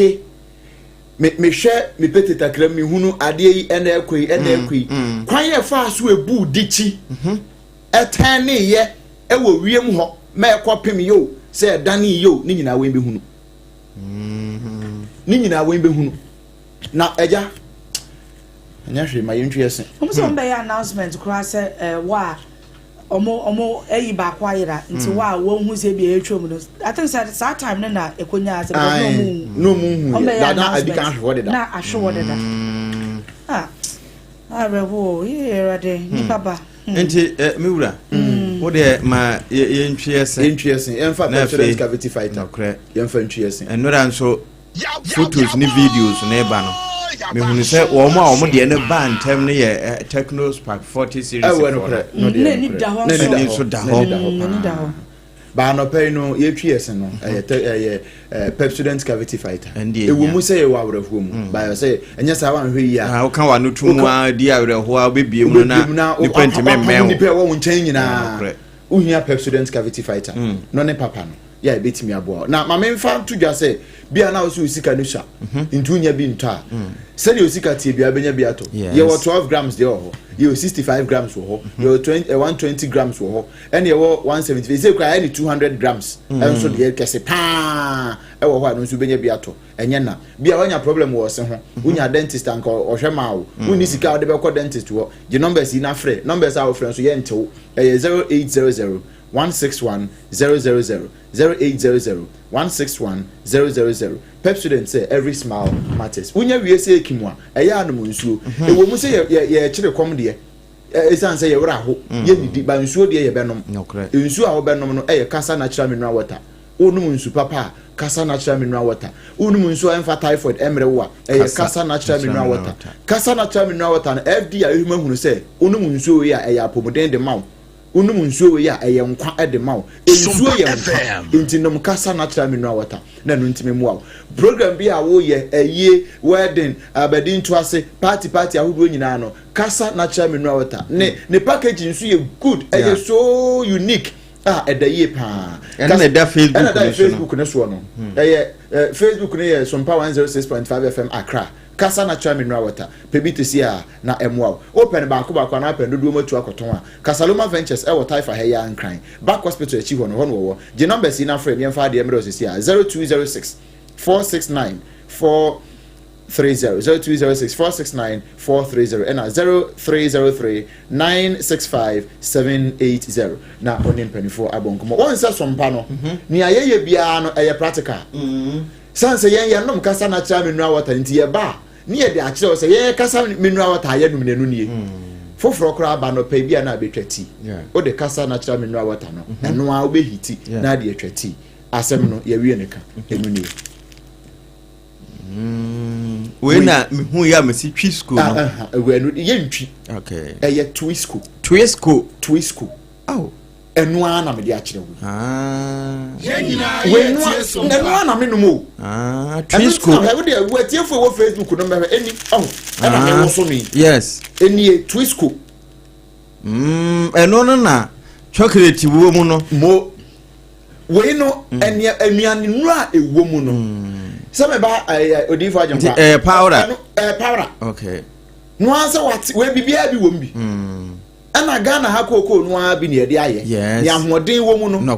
me, mehwɛ me pete takra, mehunu adeɛ yi ɛna ɛkɔ yi ɛna ɛkɔ yi kwan yɛ fa so ebu dikyi ɛtɛn ne yɛ ɛwɔ wiem hɔ ma ɛkɔ pem yi o sɛ ɛdane yi o, ne nyinaa wɔn bɛhunu, ne nyinaa wɔn bɛhunu. Na ɛgya Ɛnyɛ hwee, ma yɛntwi ɛse. Wɔn sɛ wɔn bɛyɛ announcement koraa sɛ wa a ɔmo ayi baako ayera nti wa a wɔn hu sɛ ebi etwa mu no, I think sɛ saa time no na ekonya asɛ because na ɔmo hu. Na ɔmo hu wɔn yɛ bɛyɛ dada adi kan announcement ahwɛ hɔ deda. Na ahwɛ wɔ deda. Ah, awerɛhoɔ yee, Awurade, nipa ba. Nti me wura, wo deɛ ma yɛntwi ɛse. Yɛntwi ɛse, yɛmfa Na Pepsodent afei- Cavity Fighter. Nokorɛ. Yɛmfa ntwi ɛse. Ɛnora nso photos ne videos ne ba no, mehunu sɛ wɔn a wɔn deɛ no ba ntɛm no yɛ Tecno Spark 40 series Ɛwɔ foɔ nokorɛ. no. No deɛ Na ani nokorɛ. da hɔ Na ani nso. da N'ani nso da Na hɔ. ani da hɔ N'ani da paa. hɔ. Baanɔpɛ yi no, yɛtwi ɛse no, ɛyɛ Pepsodent Cavity Fighter. Ɛnde ɛwɔ ɛhia. Mu sɛ yɛwɔ awerɛhoɔ mu bayɛ sɛ ɛnyɛ saa, wanhwɛ yi a Ah, woka w'ano to mu a, di awerɛhoɔ a, wobɛbie mu no na wobɛbie mu na nipa ntumi mmɛn wo. Nipa a ɛwɔ wo nkyɛn nyinaa. Nokorɛ. Wohia Pepsodent Cavity Fighter no ne papa no yɛ a, ɛbɛtumi aboa wo. Na ma memfa nto dwa sɛ bia na wo sɛ wo sika no sua nti wonya bi ntɔ a, sɛdeɛ wo sika tie bia wobɛnya bi atɔ. Yɛwɔ 12 grams deɛ wɔ hɔ, yɛwɔ 65 grams wɔ hɔ, yɛwɔ 20, 120 grams wɔ hɔ, ɛne yɛwɔ 175, sɛ kura ɛne 200 grams ɛnso deɛ kɛse paa ɛwɔ hɔ a, no nso wobɛnya bi atɔ. Ɛnyɛ na bia woanya problem wɔ ɔse ho, wonya dentist anka ɔhwɛ maa wo, wonni sika a wode bɛkɔ dentist hɔ, gye numbers yi na frɛ. Numbers a wofrɛ nso yɛntew, ɛyɛ 0800 161 000, 0800 161 000. Pepsodent sɛ every smile matters. Wonya wie sɛ ekim a, ɛyɛ anom nsuo. Ɛwɔ mu sɛ yɛkyerɛ kɔm deɛ, ɛsiane sɛ yɛwerɛ aho, yɛnnidi ba, nsuo deɛ yɛbɛnom. Nsuo a wobɛnom no ɛyɛ Kasa Natural Mineral Water. Wonom nsu papa a, Kasa Natural Mineral Water. Wonom nsuo a ɛmfa typhoid ɛmmerɛ wo a, ɛyɛ Kasa Natural Mineral Water. Kasa Natural Mineral Water no, FDA ahwehwɛ mu ahunu sɛ wonom nsuo wei a, ɛyɛ apɔmuden de ma wo. Wonom nsuo wei a, ɛyɛ nkwa de ma wo. Nsuo yɛ nkwa, nti nom Kasa Natural Mineral Water na ɛno ntumi mmoa wo. Program bi a woyɛ, ɛyie, wedding, abɛdi ntoase, party party ahodoɔ nyinaa no, Kasa Natural Mineral Water ne packaging nso yɛ good, ɛyɛ so unique a ɛda yie paa. Ɛno na ɛda Facebook ɛna ɛda no so no. Facebook no soɔ no. Ɛyɛ Facebook no yɛ Sompa 106.5 FM Accra. Kasa Natural Mineral Water pɛ bi te si a na ɛmoa wo. Wopɛ no baako baako anaa pɛ no dodoɔ mu atu akɔtɔn a, Kasaloma Ventures ɛwɔ Taifa ha yi a, Nkran Back Hospital akyi hɔ no, hɔ no wɔwɔ. Gye numbers yi na frɛ, nneɛmfa adeɛ mmerɛ osisi a, 0206 469 430, 0206 469 430, ɛna 0303 965 780 na ɔne mpanimfoɔ abɔ nkɔmmɔ. Wɔn nsa Sompa no, nea yɛyɛ biara no ɛyɛ practical. San sɛ yɛn yɛnom Kasa Natural Mineral Water nti, yɛba a ne yɛde akyerɛ wo sɛ yɛyɛ Kasa Mineral Water a yɛnom n'anu nie. Foforɔ koraa ba no pɛ bi a na abɛtwa tea. Wode Kasa Natural Mineral Water no, ɛno a wobɛheat na ade atwa tea. Asɛm no yɛwie ne ka, ɛnu nie. Wei na mehu yɛ a mesi Twisco no. Ɛnu yɛntwi. Ɛyɛ Twisco. Twisco. Twisco. Oh. Ɛno ara na mede akyerɛ wo. Ah. Ɛno ara na menom o. Ah, Twisco. Ɛno wode watiefo wɔ Facebook no mbɛhwɛ ɛni ɔho ɛna mewɔ so no yi. Ɛnie Twisco. Ɛno no na chocolate wɔ mu no. Mo wei no, ɛnea nnuane nnuro a ɛwɔ mu no sɛ meba ɛyɛ odiifo agyenkwa. Nti ɛyɛ powder. Ɛno ɛyɛ powder. No ara sɛ wate wei, biribiara bi wɔ mu bi. Ɛna Ghana ha kookoo no ara bi na yɛde ayɛ. Ne ahoɔden wɔ mu no. No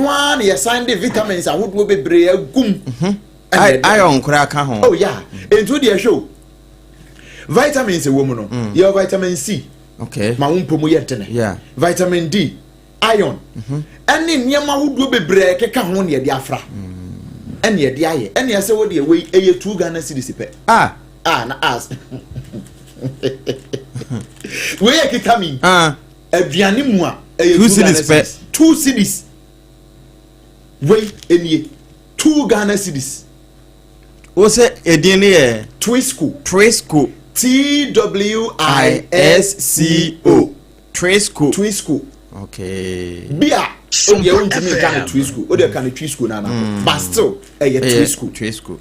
ara na yɛsan de vitamins ahodoɔ bebree agum. Ɛna yɛde ayɛ. Iron koraa ka ho. Oh yeah, nti o deɛ hwɛ o, vitamins ɛwɔ mu no, yɛwɔ vitamin C ma wo mpɔ mu yɛ dene, vitamin D, iron, ɛne nneɛma ahodoɔ bebree a ɛkeka ho na yɛde afra ɛne yɛde ayɛ. Ɛne ɛsɛ wɔ deɛ wei ɛyɛ 2 Ghana cedis pɛ. Ah. Ah, na as wei yɛ kita mi aduane mu a, ɛyɛ 2 cedis pɛ. 2 cedis. Wei enie, 2 Ghana cedis. Wo sɛ edin no yɛ? Twisco. Twisco. Twisco. Twisco. Twisco. Bi a o deɛ o ntumi nka no Twisco, o deɛ ka no Twisco nana, but still ɛyɛ Twisco. Twisco.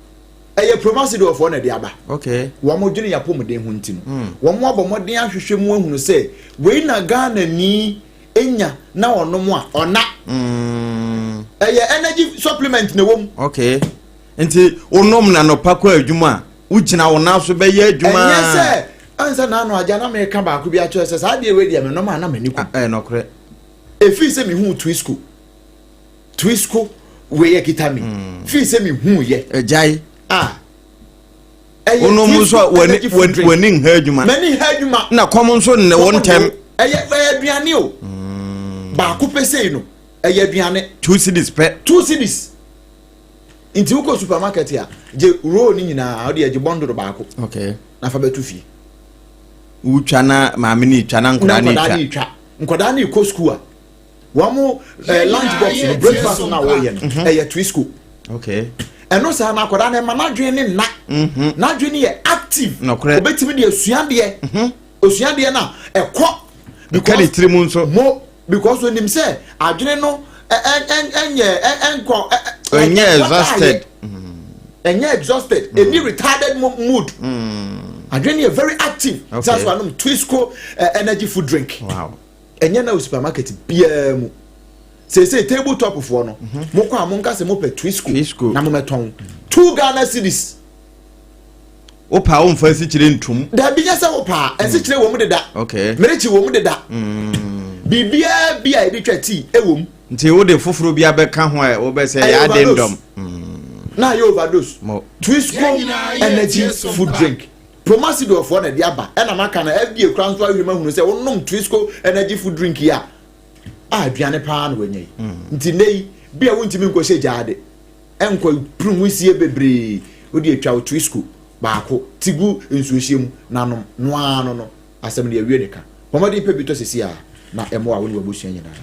Ɛyɛ Promasidorfoɔ na ɛde aba. Wɔn mo dwene yapɔmuden ho nti no, wɔn mo abɔ mmɔden ahwehwɛ mu ahunu sɛ wei na Ghana ni enya na ɔnom a ɔna ɛyɛ energy supplement na ɛwɔ mu. Okay, nti wonom na nɔpa kɔ adwuma a, wogyina wo nan so bɛyɛ adwuma. Ɛnyɛ sɛ ansa na ano agya na meka baako bi akyerɛ sɛ saa adeɛ wei deɛ menom a na m'ani ku. Ɛyɛ nɔkorɛ. Ɛfiri sɛ mehu Twisco, Twisco wei yɛ kita mi firi sɛ mehu yɛ Agyae. A. Ɛyɛ Wonom nso a Twisco energy food drink. w'ani nha adwuma. M'ani nha adwuma. Na kɔm nso nne wo ntɛm. Ɛyɛ aduane o. Baako pɛ sei no, ɛyɛ aduane. 2 cedis pɛ. 2 cedis. Nti wokɔ supermarket a, gye roll ne nyinaa, wode agye bundle baako. Na fa bɛto fie. Wotwa na maame ne twa na nkwadaa ne twa. twa. Ne twa. Nkwadaa ne kɔ school a, wɔn mo lunch box no, breakfast na wɔyɛ no, ɛyɛ Twisco. Ɛno saa na akwadaa no ɛma n'adwene ne nna. N'adwene yɛ active. Nokorɛ. Obetumi de esuadeɛ. Osuadeɛ na ɛkɔ. Ɛka ne tiri mu nso. Mo because onim sɛ adwene no ɛ ɛ ɛ ɛnyɛ ɛ ɛnkɔ ɛ ɛ. Ɛnyɛ exhausted. Ɛnyɛ exhausted. Ɛni retarded mood. Adwene yɛ very active. Sɛ so anom Twisco energy food drink. Ɛnyɛ na o supermarket biara mu. Sese table top foɔ no, mo kɔ a mo nka sɛ mo pɛ Twisco na mo mɛtɔn 2 Ghana cedis. Wopa wo mfa nsikyire ntom. Dabi, nyɛ sɛ wopa a, nsikyire wɔ mu deda. Merekyi wɔ mu deda. Biribiara bi a yɛde twa tii ɛwɔ mu. Nti wode foforɔ bi abɛka ho a wobɛsɛ Ɛyɛ yɛ overdose. Addendum. Na ayɛ overdose. Mo. Twisco Yɛn nyinaa yɛ energy tie so food mpa. drink. Promasidorfoɔ na ɛde aba, ɛna maka na FDA kura nso ahwɛ mu ahunu sɛ wonom Twisco energy food drink yi a aduane paa na wanya yi. Nti nne yi bi a wontumi nkɔhyɛ gyaade ɛnkɔ puru nwusie bebree, wode atwa wo Twisco baako ti gu nsuohyɛ mu na nom noa no asɛm no yɛwie ne ka. Bɔmmɔden pɛ bi tɔ sisi a na ɛmmoa wo ne w'abusua nyinaa.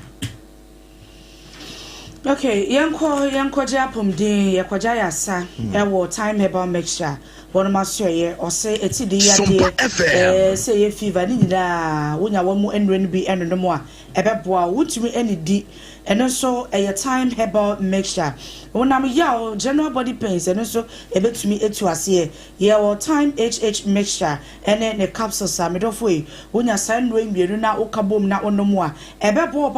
Okay, yɛnkɔgye apɔmuden, yɛkɔgye ayasa ɛwɔ Time Herbal Mixture wɔnom asoɛyɛ. Ɔsɛ ɛti de yadeɛ Sompa FM. Sɛ ɛyɛ fever ne nyinaa, wonya wɔn mu nnuro no bi ɛnonom a, ɛbɛboa wo. Wotumi ɛnidi, ɛno nso ɛyɛ Time Herbal Mixture. Wonam yaw, general body pains, ɛno nso ɛbɛtumi etu aseɛ. Yɛwɔ Time HH Mixture ɛne ne capsules a medɔfo yi, wonya saa nnuro yi mmienu na woka bom na wonom a, ɛbɛboa wo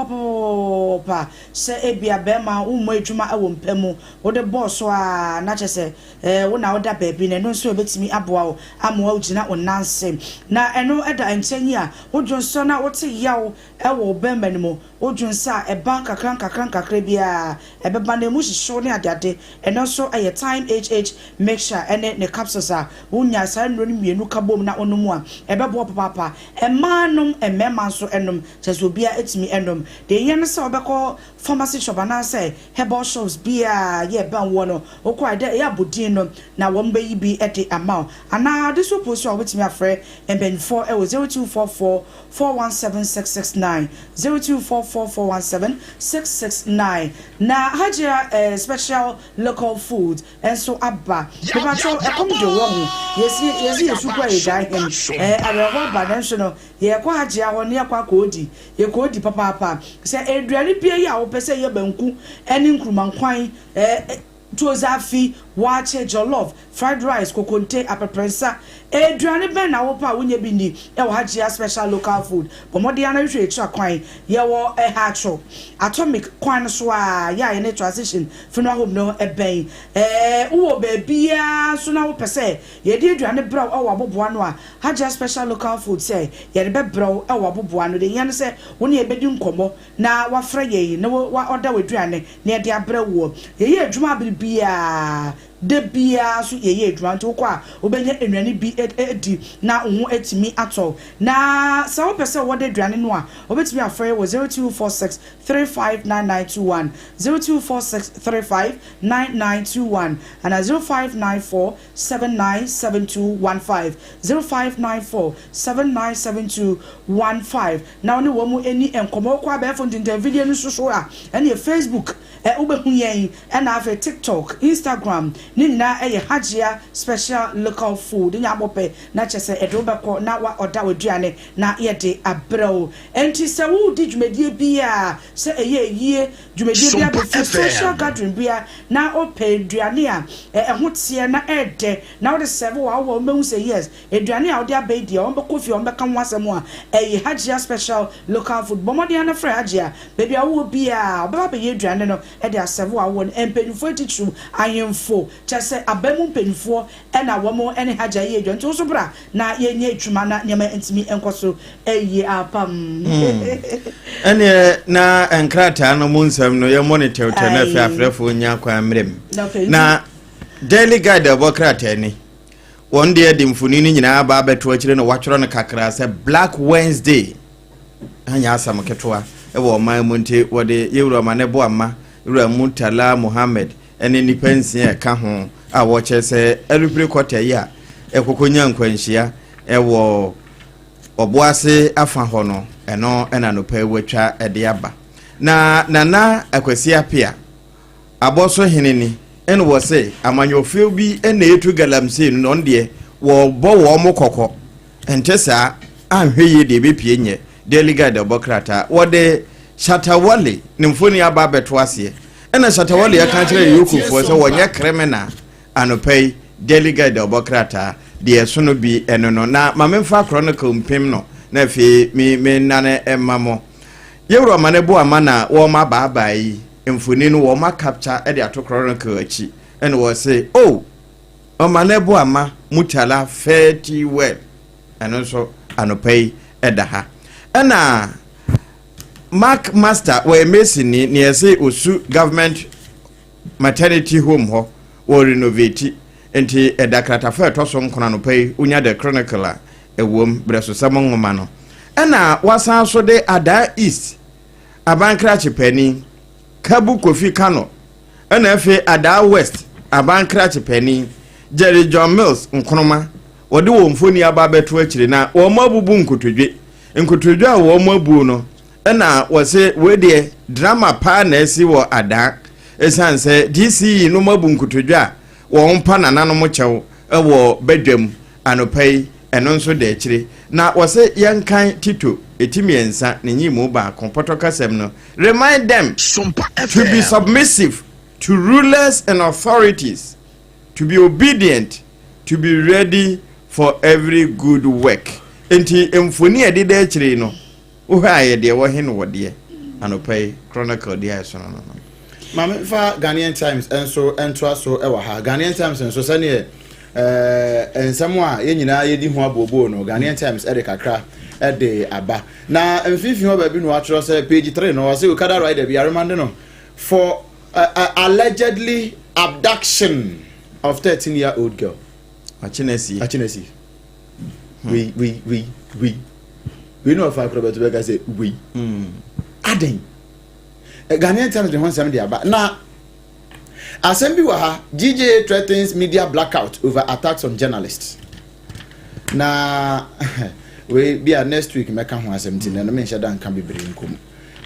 papaapa. Sɛ ebia bɛrima wommɔ adwuma wɔ mpa mu, wode bɔɔ so a na kyerɛ sɛ wo na woda baabi na ɛno nso ɛbɛtumi aboa wo ama wogyina wo nanse. Na ɛno ɛda nkyɛn yi a, wodwo nso na wote yaw ɛwɔ wo bɛrima no mu, wodwo nsa a ɛba nkakra nkakra nkakra biara ɛbɛba na emu hyehyew ne adeade, ɛno nso ɛyɛ Time HH Mixture ɛne ne capsules a wonya saa nnuro no mmienu ka bom na wonom a, ɛbɛboa papaapa. Mmaa nom, mmarima nso ɛnom, kyerɛ sɛ obiara ɛtumi ɛnom. Deɛ ɛhia ne sɛ wobɛkɔ pharmacy shop anaasɛ herbal shops biara yɛ ɛbɛn woɔ no, wokɔ a ɛdɛ ɛyɛ abodin no na wɔn bɛyi bi de ama wo. Anaa de so po so a, wobɛtumi afrɛ mpanyinfoɔ ɛwɔ 0244 417 669, 0244 417 669. Na Hajia Special Local Food nso aba. Mebatwɛ, ɛkɔm de wɔ ho, yɛsi yɛsu kɔ a yɛgyae hem awerɛhɔ aba, nanso no yɛkɔ Hajia hɔ ne yɛkɔ akɔɔdi, yɛkɔɔdi papaapa. Sɛ aduane bia yi a wopɛ sɛ yɛ banku ne nkurumankwan, tuo zaafi, waakye, jollof, fried rice, kokonte, aprɛprɛnsa, aduane bɛn na wopɛ a wonya bi ni ɛwɔ Hajia Special Local Food? Bɔ mmɔden ara hwehwɛ akyira kwan. Yɛwɔ Ɛhatwo Atomic kwan no so a yɛ a yɛne Transition Funeral Home no ɛbɛn. Wowɔ baabiara nso na wopɛ sɛ yɛde aduane brɛ wo ɛwɔ aboboa no a, Hajia Special Local Food sɛ yɛde bɛbrɛ wo ɛwɔ aboboa no. Deɛ hia no sɛ wo ne yɛbɛdi nkɔmmɔ na wafrɛ yɛn na wa ɔda w'aduane na yɛde abrɛ woɔ. Yɛyɛ adwuma abere biara, da biara nso yɛyɛ adwuma, nti wokɔ a wobɛnya nnuane bi adi na wo ho atumi atɔ. Na sɛ wopɛ sɛ wɔde aduane no a, wobɛtumi afrɛ yɛ wɔ 0246 359921, 0246 359921 ana 0594 797215, 0594 797215 na wo ne wɔn mu ani nkɔmmɔ. Wokɔ abɛɛfo ntentan no so a, ɛne Facebook wobɛhu yɛn, ɛna afei TikTok, Instagram ne nyinaa ɛyɛ Hajia Special Local Food. Nya abɔpɛ na kyerɛ sɛ ɛde wobɛkɔ na wa ɔda w'aduane na yɛde abrɛ wo. Enti sɛ wodi dwumadie bi a, sɛ ɛyɛ yie dwumadie bi Sompa abɛfie, FM. social gathering bi a, na wopɛ aduane a ɛho teɛ na ɛɛdɛ na wode sɛbe wɔ awɔ, wobɛhu sɛ yes, aduane a wode aba yi deɛ, wɔn bɛkɔ fie, wɔn bɛka ho asɛm a, ɛyɛ Hajia Special Local Food. Bɔ mmɔden ana frɛ Hajia. Baabi a wowɔ biara, ɔbɛba bɛyɛ aduane no ɛde asɛbe wɔ awɔ no. Mpanyinfoɔ atitiriw, ahemfo, kyɛ sɛ aba mu mpanyinfoɔ ɛna wɔn ɛne Hajia yɛ aduane. Nti wo nso bra na yɛnyɛ adwuma na nneɛma ntumi nkɔ so ɛyie apam. Ɛneɛ na nkrataa no mu nsɛm no yɛmmɔ ne tɛwtɛw na afei Aye. afrɛfoɔ nya kwan mmerɛ mu. Okay, Na Daily Guide a ɛbɔ krataa ni. Wɔn deɛ de mfoni no nyinaa aba abɛto akyire na wɔatwerɛ no kakra sɛ Black Wednesday anyɛ asɛm ketewa wɔ ɔman mu, nti wɔde yɛwura Omane Boamah, wura Murtala Muhammed ne nnipa 6 a ɛka ho a wɔkyerɛ sɛ alupere kɔta yi a ɛkɔkɔnya nkwanhyia ɛwɔ Ɔboase afa hɔ no, ɛno ɛna nɔpɛ wɔatwa ɛde aba. Na Nana Akwasi Apia abɔso hene ni ɛna wɔ se amanyɔfoɔ bi ɛna etu galamsey no, na ɔno deɛ wɔbɔ wɔn mo kɔkɔ nte saa anhwɛ yie deɛ ebepie nyɛ. Daily Guide ɔbɔ krataa, wɔde Shatta Wale ne mfoni aba abɛto aseɛ, ɛna Shatta Wale ɛka kyerɛ EOCO foɔ sɛ wɔnyɛ criminal. Anɔpa yi Daily Guide ɔbɔ krataa deɛ ɛso no bi ɛno no. Na maame nfa Chronicle mpem no na afei me nane ɛma mo. Yɛwura Omane Boamah na wɔn abaabaa yi mfoni no wɔn acapture ɛde ato Chronicle akyi, ɛna wɔse, "Oh, Omane Boamah, Murtala fare well." Ɛno nso anɔpa yi ɛda ha. Ɛna Mark Master, wɔyɛ mason ni, nea ɛsɛ Osu Government Maternity Home hɔ wɔ renovate, nti ɛda kratafa ɛtɔ so 9 anɔpa yi. Wonya the Chronicle a, ɛwom berɛsosɛm nwoma no. Ɛna wasan so de Ada East abankrakye panin Kabu Kofi Kano, ɛna afei Ada West abankrakye panin Jerry John Mills Nkonoma, wɔde wɔn mfoni aba abɛto akyire na wɔn abubu nkotodwe. Nkotodwe a wɔn abuo no, ɛna wɔsɛ wei deɛ drama paa na ɛsi wɔ Adaa, ɛsiane sɛ DCE no mu abu nkotodwe a wɔn pa nananom kyɛw ɛwɔ badwam anɔpa yi. Ɛno nso da akyire. Na wɔsɛ yɛnkan Tito eti 3 ne nyimu 1, pɔtɔ kasɛm no, "Remind them Sompa to be FM. submissive to rulers and authorities, to be obedient, to be ready for every good work." Nti mfoni a ɛdeda akyire no, wohwɛ a, yɛ deɛ wɔhe no wɔdeɛ anɔpa yi Chronicle deɛ a ɛsono no. Maame fa Ghanaian Times nso ntoa so wɔ ha. Ghanaian Times nso, sɛneɛ nsɛm a yɛn nyinaa yɛdi ho abooboo no, Ghanaian Times ɛde kakra ɛde aba na mfimfini hɔ baabi no atwerɛ sɛ page 3 no, ɔsɛ Okada rider bi aremande no for allegedly abduction of 13 year old girl. Akyi na sie. Akyi na si wei wei wei wei wei na ɔfa akorɔ bɛto bɛka sɛ wei aden. Ghanaian Times de ho nsɛm de aba na asɛm bi wɔ ha: GJA threatens media blackout over attacks on journalists. Na wei bi a next week mɛka ho asɛm, nti na ɛno menhyɛ da nka bebree nkom.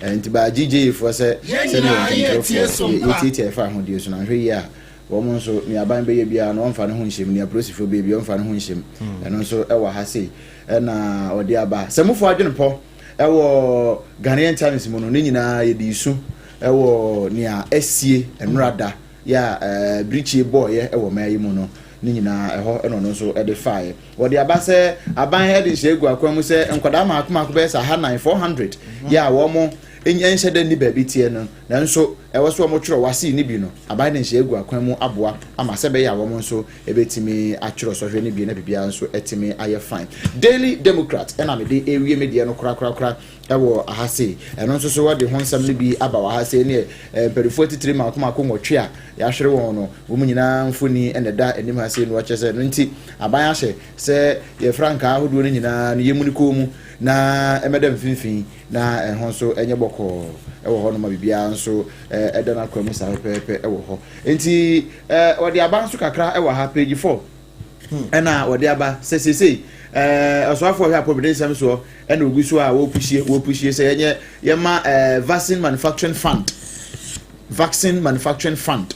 Nti baa GJA foɔ sɛ Yɛn sɛdeɛ nyinaa yɛtie nsɛmtwerɛfoɔ Sompa. yɛtiatia ɛfa ahodie so na nhwɛ yie a, wɔn nso nea aban bɛyɛ biara no, wɔmfa ne ho nhyɛm, nea polisifoɔ bɛyɛ biara, wɔmfa ne ho nhyɛm. Ɛno nso ɛwɔ ha sei. Ɛna ɔde aba sɛ mofoɔ adwene pɔ ɛwɔ Ghanaian Times mu no, ne nyinaa yɛde isu ɛwɔ nea asie nnora da yɛ a birikyie bɔɔyɛ ɛwɔ mmaa yi mu no, ne nyinaa ɛhɔ. Ɛna ɔno nso ɛde faeɛ, wɔde aba sɛ aban ɛde nhyɛ egu akwan mu sɛ nkwadaa mako mako bɛyɛ sɛ 4,400 yɛ a wɔn nhyɛ dɛ ni baabi teɛ no, nanso ɛwɔ so wɔn twerɛ wasi ne bi no, aban de nhyɛ egu akwan mu aboa ama sɛ bɛyɛ a wɔn nso ebɛtumi atwerɛ sɔhwɛ ne bi na biribiara nso ɛtumi ayɛ fine. Daily Democrat ɛna mede ewie me deɛ no korakorakora ɛwɔ aha sei. Ɛno nso so wɔde ho nsɛm no bi aba wɔ ha sei ne mpanimfoɔ titiri mako mako 8 a yɛahwere wɔn no, wɔn nyinaa mfoni ɛna ɛda anim ha sei no. Wɔkyerɛ sɛ no nti aban ahyɛ sɛ yɛ frankaa ahodoɔ no nyinaa no yɛmu no kɔn mu na ɛmɛda mfimfini na ɛho nso ɛnyɛ bɔkɔɔ ɛwɔ hɔ nom a biribiara nso ɛda no akwan mu saa pɛpɛɛpɛ ɛwɔ hɔ. Nti wɔde aba nso kakra ɛwɔ ha, page 4, ɛna wɔde aba sɛ seesei ɔsoafoɔ hwɛ apɔmuden nsɛm soɔ ɛna ogu so a wɔpushie sɛ yɛnyɛ yɛma vaccine manufacturing fund, vaccine manufacturing fund,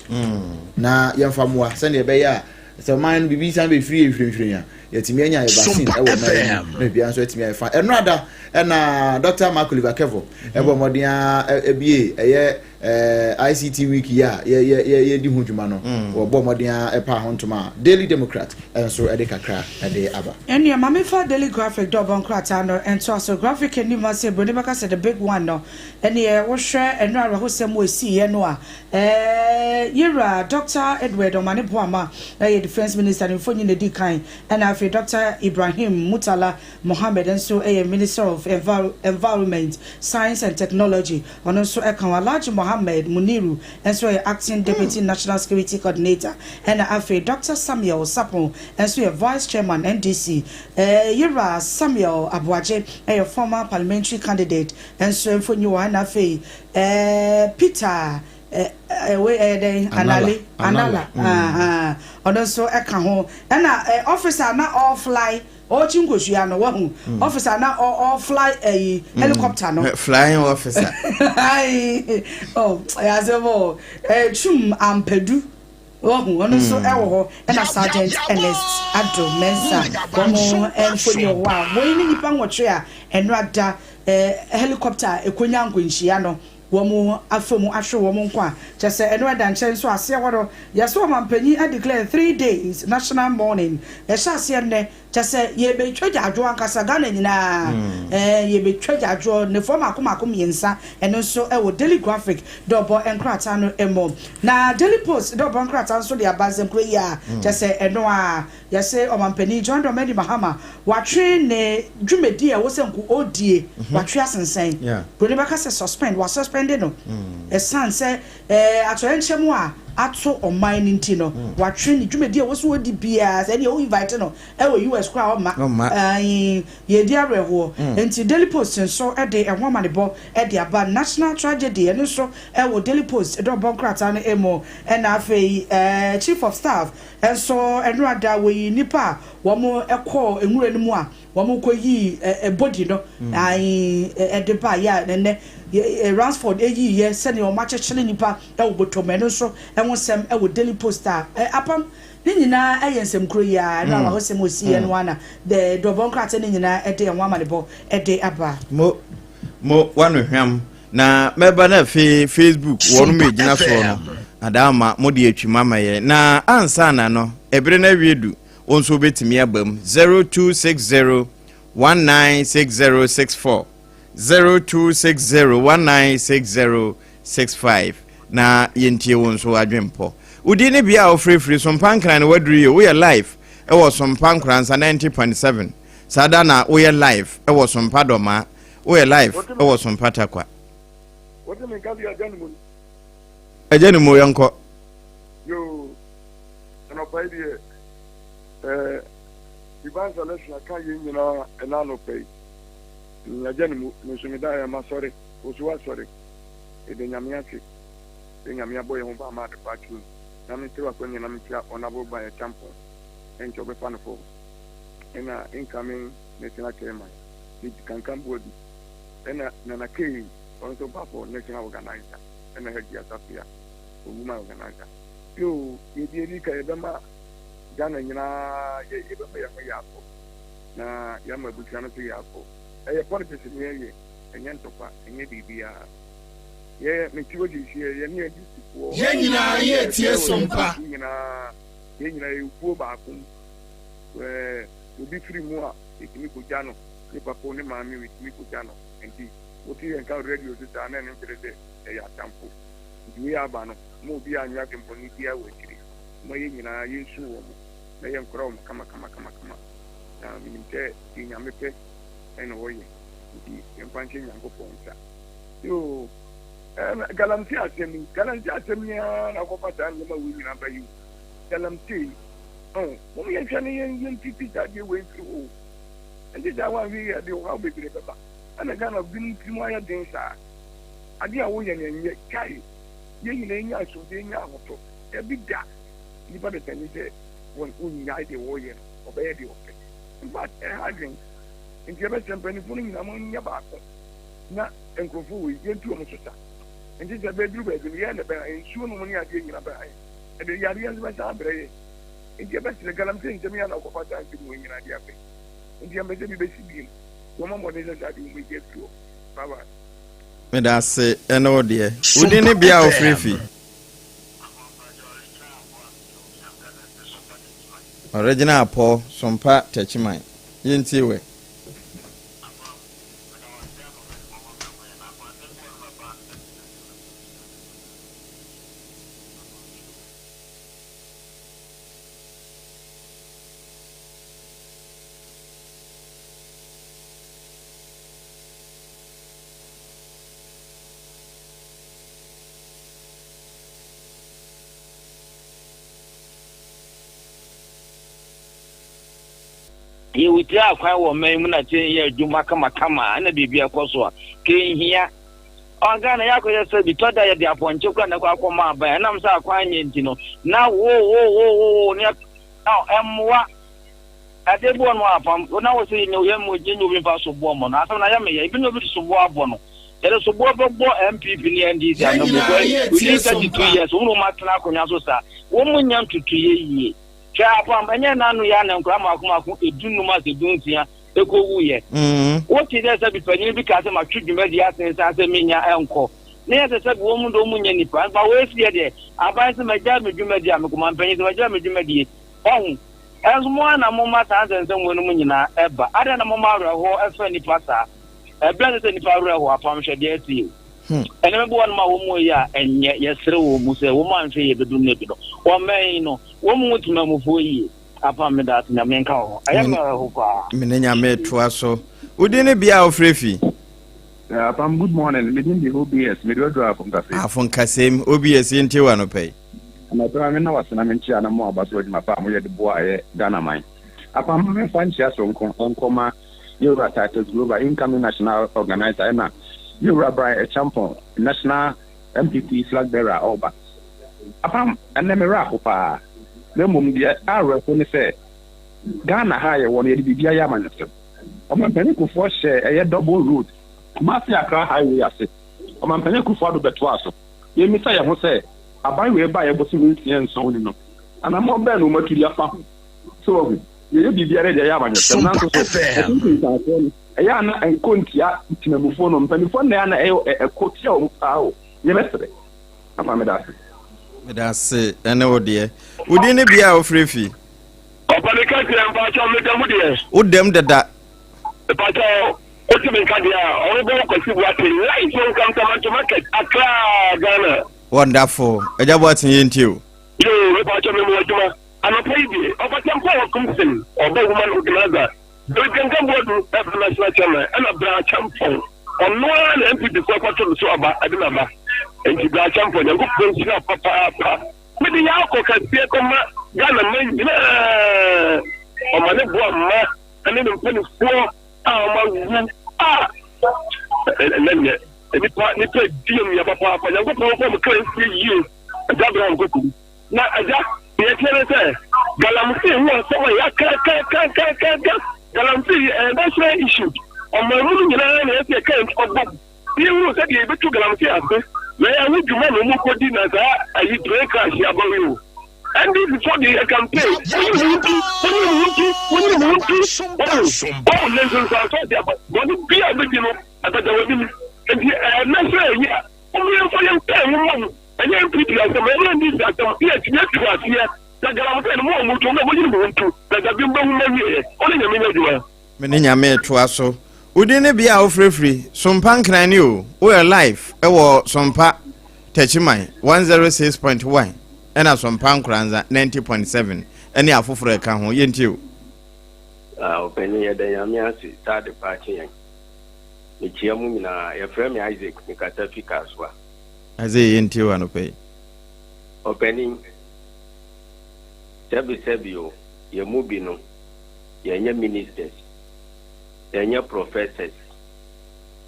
na yɛmfa mmoa sɛdeɛ ɛbɛyɛ a sɛ ɔman no biribi san bɛfiri yɛ nhwirenhwiren a, yɛtumi anya yɛ vaccine Sompa ɛwɔ ɔman yi FM. mu na biribiara nso atumi ayɛ fa. Ɛno ada ɛna Dr Mark Oliver Kevor ɛbɔ mmɔden a ɛbie ɛyɛ ICT Week yi a yɛ yɛ yɛ yɛdi ho dwuma no, wɔbɔ mmɔden a ɛpa ho ntoma a Daily Democrat ɛnso ɛde kakra ɛde aba. Ɛnneɛ maame fa Daily Graphic dɛ ɔbɔ nkrataa no ntoa so. Graphic anim ase, buroni bɛka sɛ the big one no, ɛneɛ wohwɛ ɛno awerɛhosɛm wɔ ɛsiiɛ no a, yɛwura Dr Edward Omane Boamah, ɛyɛ Defence Minister, ne mfonyin na ɛdi kan, ɛna afei Dr Ibrahim Murtala Mohammed nso ɛyɛ Minister of Environment, Science and Technology, ɔno nso ɛka ho. Alhaji Mohammed Mohammed Muniru nso yɛ Acting Deputy National Security Coordinator, ɛna afei Doctor Samuel Sarpong nso yɛ Vice Chairman NDC. Yewura Samuel Aboagye yɛ former parliamentary candidate nso mfonyin wɔ ha, ɛna afei Peter wei ɛyɛ dɛn? Anala. Anala. Anala. Ɔno nso ɛka ho. Ɛna officer na ɔfly ɔkyi nkosua no, wahu officer na ɔfly ɛyi helicopter no. Flying officer. Ayi, oh, ɛyɛ asɛm o. Twum Ampadu, wahu, ɔno nso ɛwɔ hɔ, ɛna Sergeant Ernest Ado Mensa, wɔn mfoni wɔ hɔ a wɔn ne nipa 8 a ɛno ada helicopter ekonya nkwanhyia no, wɔn afa mu ahwɛ wɔn nko a kyɛ sɛ ɛno ɛda nkyɛn nso. Aseɛ hɔ no, yɛsɛ ɔmanpanyin adeclare 3 days national mourning. Ɛhyɛ aseɛ nnɛ, kyɛ sɛ yɛbɛtwa gyaadwoɔ ankasa Ghana nyinaa, yɛbɛtwa gyaadwoɔ ne fɔ mako mako 3. Ɛno nso ɛwɔ Daily Graphic dɔbɔ nkrataa no mu, na Daily Post dɔbɔ nkrataa nso de aba nsɛmkuro yi a kyɛ sɛ ɛno a yɛsɛ ɔmanpanyin John Dramani Mahama watwe ne dwumadi a ɛwɔ sɛ nko ɔdie, watwe asensɛn. Buroni bɛka sɛ suspend, wasuspend no, ɛsan sɛ atɔyɛnkyɛm a ato ɔman no nti no, watwe ne dwumadi a ɛwɔ sɛ wɔdi biara sɛ ɛneɛ wo invite no ɛwɔ US koraa, ɔma. Ɔmma. Ɛɛ, yɛdi awerɛhoɔ. Nti Daily Post nso ɛde ɛho amanebɔ ɛde aba. National tragedy, ɛno nso ɛwɔ Daily Post ɛdɔbɔ nkrataa no mu. Ɛna afei chief of staff ɛnso ɛno ada wɔyi nipa a wɔn ɛkɔɔ nwura no mu a wɔn kɔ yi body no ayi ɛde ba yɛ a nɛnɛ Ransford eyi yɛ sɛnea wɔn akyekyere nipa ɛwɔ bɔtɔm. Ɛno nso ɛho nsɛm ɛwɔ Daily Post a apam ne nyinaa ɛyɛ nsɛmkuro yi a ɛno a wɔsɛm osi yɛ no ana de dɔbɔ nkrataa ne nyinaa ɛde ɛho amanebɔ ɛde aba. Mo mo wano hwam na mɛba na afei Facebook wɔn mu egyina soɔ no adaama mo de atwim ama yɛ, na ansa na no ebere na awie du, wɔn nso wobɛtumi aba mu 0260196064, 0260196065, na yɛntie wo nso adwempɔ. Wodi ne bea a wofirifiri so mpankran no waduru yi, woyɛ live ɛwɔ Sompa Nkoransa 90.7 saa da na woyɛ live ɛwɔ Sompa Dɔmaa, woyɛ live ɛwɔ Sompa Takwa. Wote me nka bi, agya no mu no. Agya no mu, yɛnkɔ. Yoo, anɔpa yi deɛ, divine selection aka yɛn nyinaa ɛna anɔpa yi. Agya no mu, me nso meda yɛ masɔre, wo so wasɔre. Yɛda Nyame ase sɛ Nyame abɔ yɛn ho ban ama adepa akyi. Na mesrɛ w'akwanya na mekyia Honorable Bryan Acheampong, ɛnkyɛ ɔbɛfa no fam. Ɛna incoming national chairman, Nti Kankan Boadu. Ɛna Nana Kay, ɔno nso ba for national organizer. Ɛna Hajji Asafia, woman organizer. Yo, yɛdi edi ka yɛbɛma Ghana nyinaa yɛbɛma yɛn ho yɛ akɔ na yɛama abusua no so yɛ akɔ. Ɛyɛ politics ne yɛyɛ, ɛnyɛ ntɔkwa, ɛnyɛ biribiara. Yɛ meti hɔ siesie yɛ ne NDCfoɔ. Yɛn nyinaa yɛretie Sompa. Nyinaa yɛn nyinaa yɛ kuo baako mu. Obi firi mu a, yɛtumi kɔgya no, ne papa o, ne maame o, yɛtumi kɔgya no. Nti wote yɛn ka radio so saa na ɛno nkyerɛ sɛ ɛyɛ atamfo. Nti wei aba no ma obi anyɛ adwemmɔne biara wɔ akyiri ma yɛn nyinaa yɛnsu wɔ mo na yɛnkora wɔn kama kama kama kama, na menim sɛ deɛ Nyame pɛ ɛna ɔyɛ, nti yɛmfa nhyɛ Nyankopɔn nsa. Yo, galamsey asɛm yi, galamsey asɛm yi ara na akɔfa saa nneɛma wei nyinaa ba yi o. Galamsey ɔn wɔn yɛnhwɛ ne yɛn yɛn titi saa deɛ wei mfiri hɔ o. Nti saa wɔn ahwɛ yi, ɛde ɔhaw bebree bɛba. Ɛna Ghana binom tirim ayɛ den saa adeɛ a woyɛ no ɛnyɛ kae. Yɛn nyinaa nya asomdwe, nya ahotɔ. Ɛbi da nipa de sani sɛ wɔn wonnyae deɛ wɔreyɛ no, ɔbɛyɛ deɛ ɔpɛ. In fact, ɛha adwen. Nti yɛbɛsɛ mpanimfoɔ no nyinaa mo nyɛ baako na nkurɔfoɔ wɔ yi yɛntu wɔn so sa. Nti sɛ bɛduru baabi no, yɛn na bɛha nsuo nom ne adeɛ nyina bɛha yɛn, ɛde yareɛ nso bɛsan abrɛ yɛn. Nti yɛbɛsrɛ, galamsey nsɛm yi ana ɔkɔfa saa nsɛm wɔ nyinaa de abɛ. Nti yɛmpɛ sɛ bi bɛsi biem. Wɔn mmɔden sɛ saa de wɔn bɛgye afiri hɔ. Bye bye. Meda ase. Ɛne wo deɛ, wodi ne bea a wofiri fi Original Apɔ Sompa Tɛkyiman, yɛntie wɛ. Yɛwɔ akwan wɔ ɔman mu na kyɛn yɛ adwuma kamakama a, na biribi ɛkɔ so a, kɛnhia. Ɔn Ghana yɛ akɔyɛ sɛ bi tɔ da yɛde apɔnkye kora na ɛkɔ akɔma aban ɛnam sɛ akwan nyɛ nti no na wo wo wo wo wo ne ɛmmoa ade bi wɔ no apam na wɔ sɛ yɛnyɛ yɛn mu yɛnyɛ obi mfa soboɔ mmɔ no asɛm na yɛ meyɛ ebi ne obi de soboɔ abɔ no yɛde soboɔ bɛbɔ NPP ne NDC Yɛn ano nyinaa because yɛ within tie 32 sompa. years wɔn na wɔn atena akonnwa so saa wɔn mu nya ntutu yɛ yie. Hwɛ apam, ɛnyɛ n'ano yɛ ana nkora mako mako 15 ase 16 ekɔ wuyɛ. Wote dɛ sɛ bipanyin bi ka sɛ matwe dwumadi asensan sɛ menya ɛnkɔ ne yɛ sɛ sɛ bi wɔn mu de wɔn nyɛ nipa nfa wɔn esi yɛ deɛ aban sɛ magya me dwumadi a mekoma mpanyin sɛ magya me dwumadie ɔho ɛnso mo ana mo ma saa nsɛnsɛm wɔn mu nyinaa ɛba adan na mo ma awerɛhoɔ ɛfɛ nipa saa ɛbrɛ sɛ nipa awerɛhoɔ apam hwɛ deɛ ɛsi yi ɛnna bi wɔn ma wɔn mu yi a ɛnyɛ yɛsrɛ wɔn mu sɛ wɔn anhwɛ yɛ bɛdum ne bi no wɔn mɛn no wɔn mu tuma mufoɔ yie. Apam, meda ase, Nyame nka wo ho, ɛyɛ mmerɛho paa. Mene Nyame toa so. Wodi ne bia a wofrɛ fi? Apam, good morning. Me din de OBS. Me de waduru Afonkase. Afonkasɛm OBS, yɛntie wɔ anɔpɛ yi. Anɔpɛ me na wasena me nkyia na mo aba so adwuma pa a moyɛ de boa ɛyɛ Ghana man. Apam, ma memfa nkyia soronko nkɔma Yɛwura Titus Glover, incoming national organizer, ɛna Yɛwura Brian Acheampong, national NPP flag bearer a ɔreba. Apam, ɛnɛ me werɛ aho paa. Na mmom deɛ awerɛho ne sɛ Ghana ha a yɛwɔ no yɛde biribi ayɛ amanyɔsɛm. Ɔmampanin Kufuor hyɛ ɛyɛ double road Kumasi Accra highway ase. Ɔmampanin Akufo-Addo bɛtoaa so. Yɛmmisa yɛn ho sɛ aban wei baeɛ bosome 6, 7 ni no, anammɔn bɛn na wɔatu de afa ho? So wahu? Yɛyɛ biribiara de ayɛ amanyɔsɛm nanso so ɛso nsunsuansoɔ no ɛyɛ a na ɛnkɔ ntia temamufoɔ no, mpanimfoɔ no na ɛyɛ a na ɛyɛ ɛkɔ tia wɔn paa o. Yɛbɛsrɛ. Papa, meda ase. Meda ase ɛne wo deɛ. Wodi ne bia a wofrɛ fi? Papa, meka kyerɛ mpakyɛ meda mu deɛ. Wodam dada. Mpakyɛ wotumi nka deɛ a ɔrebɔ Kwasi Boate live from Kantamanto Market, Accra, Ghana. Wonderful. Agya Boate, yɛntie o. Yo, mepakyɛ me mu adwuma. Anɔpa yi deɛ, ɔfakyɛ mpo wɔ Kumsin, ɔba woman organizer. President Boadu ɛfɛ national chairman ɛna Bra Champɔn. Ɔno ara na NPP fo akɔto no so aba ɛde n'aba. Nti Bra Champɔn, Nyankopɔn nhyira papaapa. Mede yɛ akɔ kɛseɛ kɔma Ghana man nyinaa. Ɔma ne boa mma ɛne ne mpanimfoɔ a ɔma wu a ɛnɛ nyɛ nipa nipa di mmea papaapa. Nyankopɔn fɔ mo kra nsie yie. Agya Abraham Kokum. Na agya, deɛ ɛteɛ ne sɛ galamsey ho asɛm a yɛakakakakakaka galamsey yi ɛyɛ national issue. Ɔman mu no nyinaa na yɛsɛ yɛka yɛn ɔbɔ yɛhunu sɛdeɛ yɛbɛtu galamsey ase na yɛaho dwuma na ɔmu kɔdi na saa ayi plane crash yi aba yi o. NDC fo de yɛ campaign, wɔnyere mo ho ntu, wɔnyere mo ho ntu, wɔnyere mo ho ntu. Wɔn wɔn ne nsonsanso de aba bɔne bi a bɛdi no ɛbɛda wɔn anim. Nti ɛyɛ national ayi a wɔn yɛmfa yɛn pɛn ho mmɔ mu. Ɛnyɛ NPP asɛm, ɛnyɛ NDC asɛm, ne yɛtumi atu aseɛ na galamsey no mo a motu na monyere mo ho ntu na dabi mbɛhu ma wieɛ. Wo ne Nyame nyɛ adwuma. Me ne Nyame toa so. Wodi ne bia a wofrɛfiri Sompa Nkran ne o. Woyɛ live ɛwɔ Sompa Takyiman 106.1 ɛna Sompa Nkoranza 90.7 ɛne afoforɔ ɛka ho. Yɛntie o. Ɔpanin, yɛda Nyame ase sɛ ade pa akye yɛn. Mekyia mo nyinaa. Yɛfrɛ me Isaac, mekasa fi Kasoa. Isaac, yɛntie wo anɔpa yi. Ɔpanin, sɛbi sɛbi o, yɛn mu bi no, yɛnyɛ ministers, yɛnyɛ professors,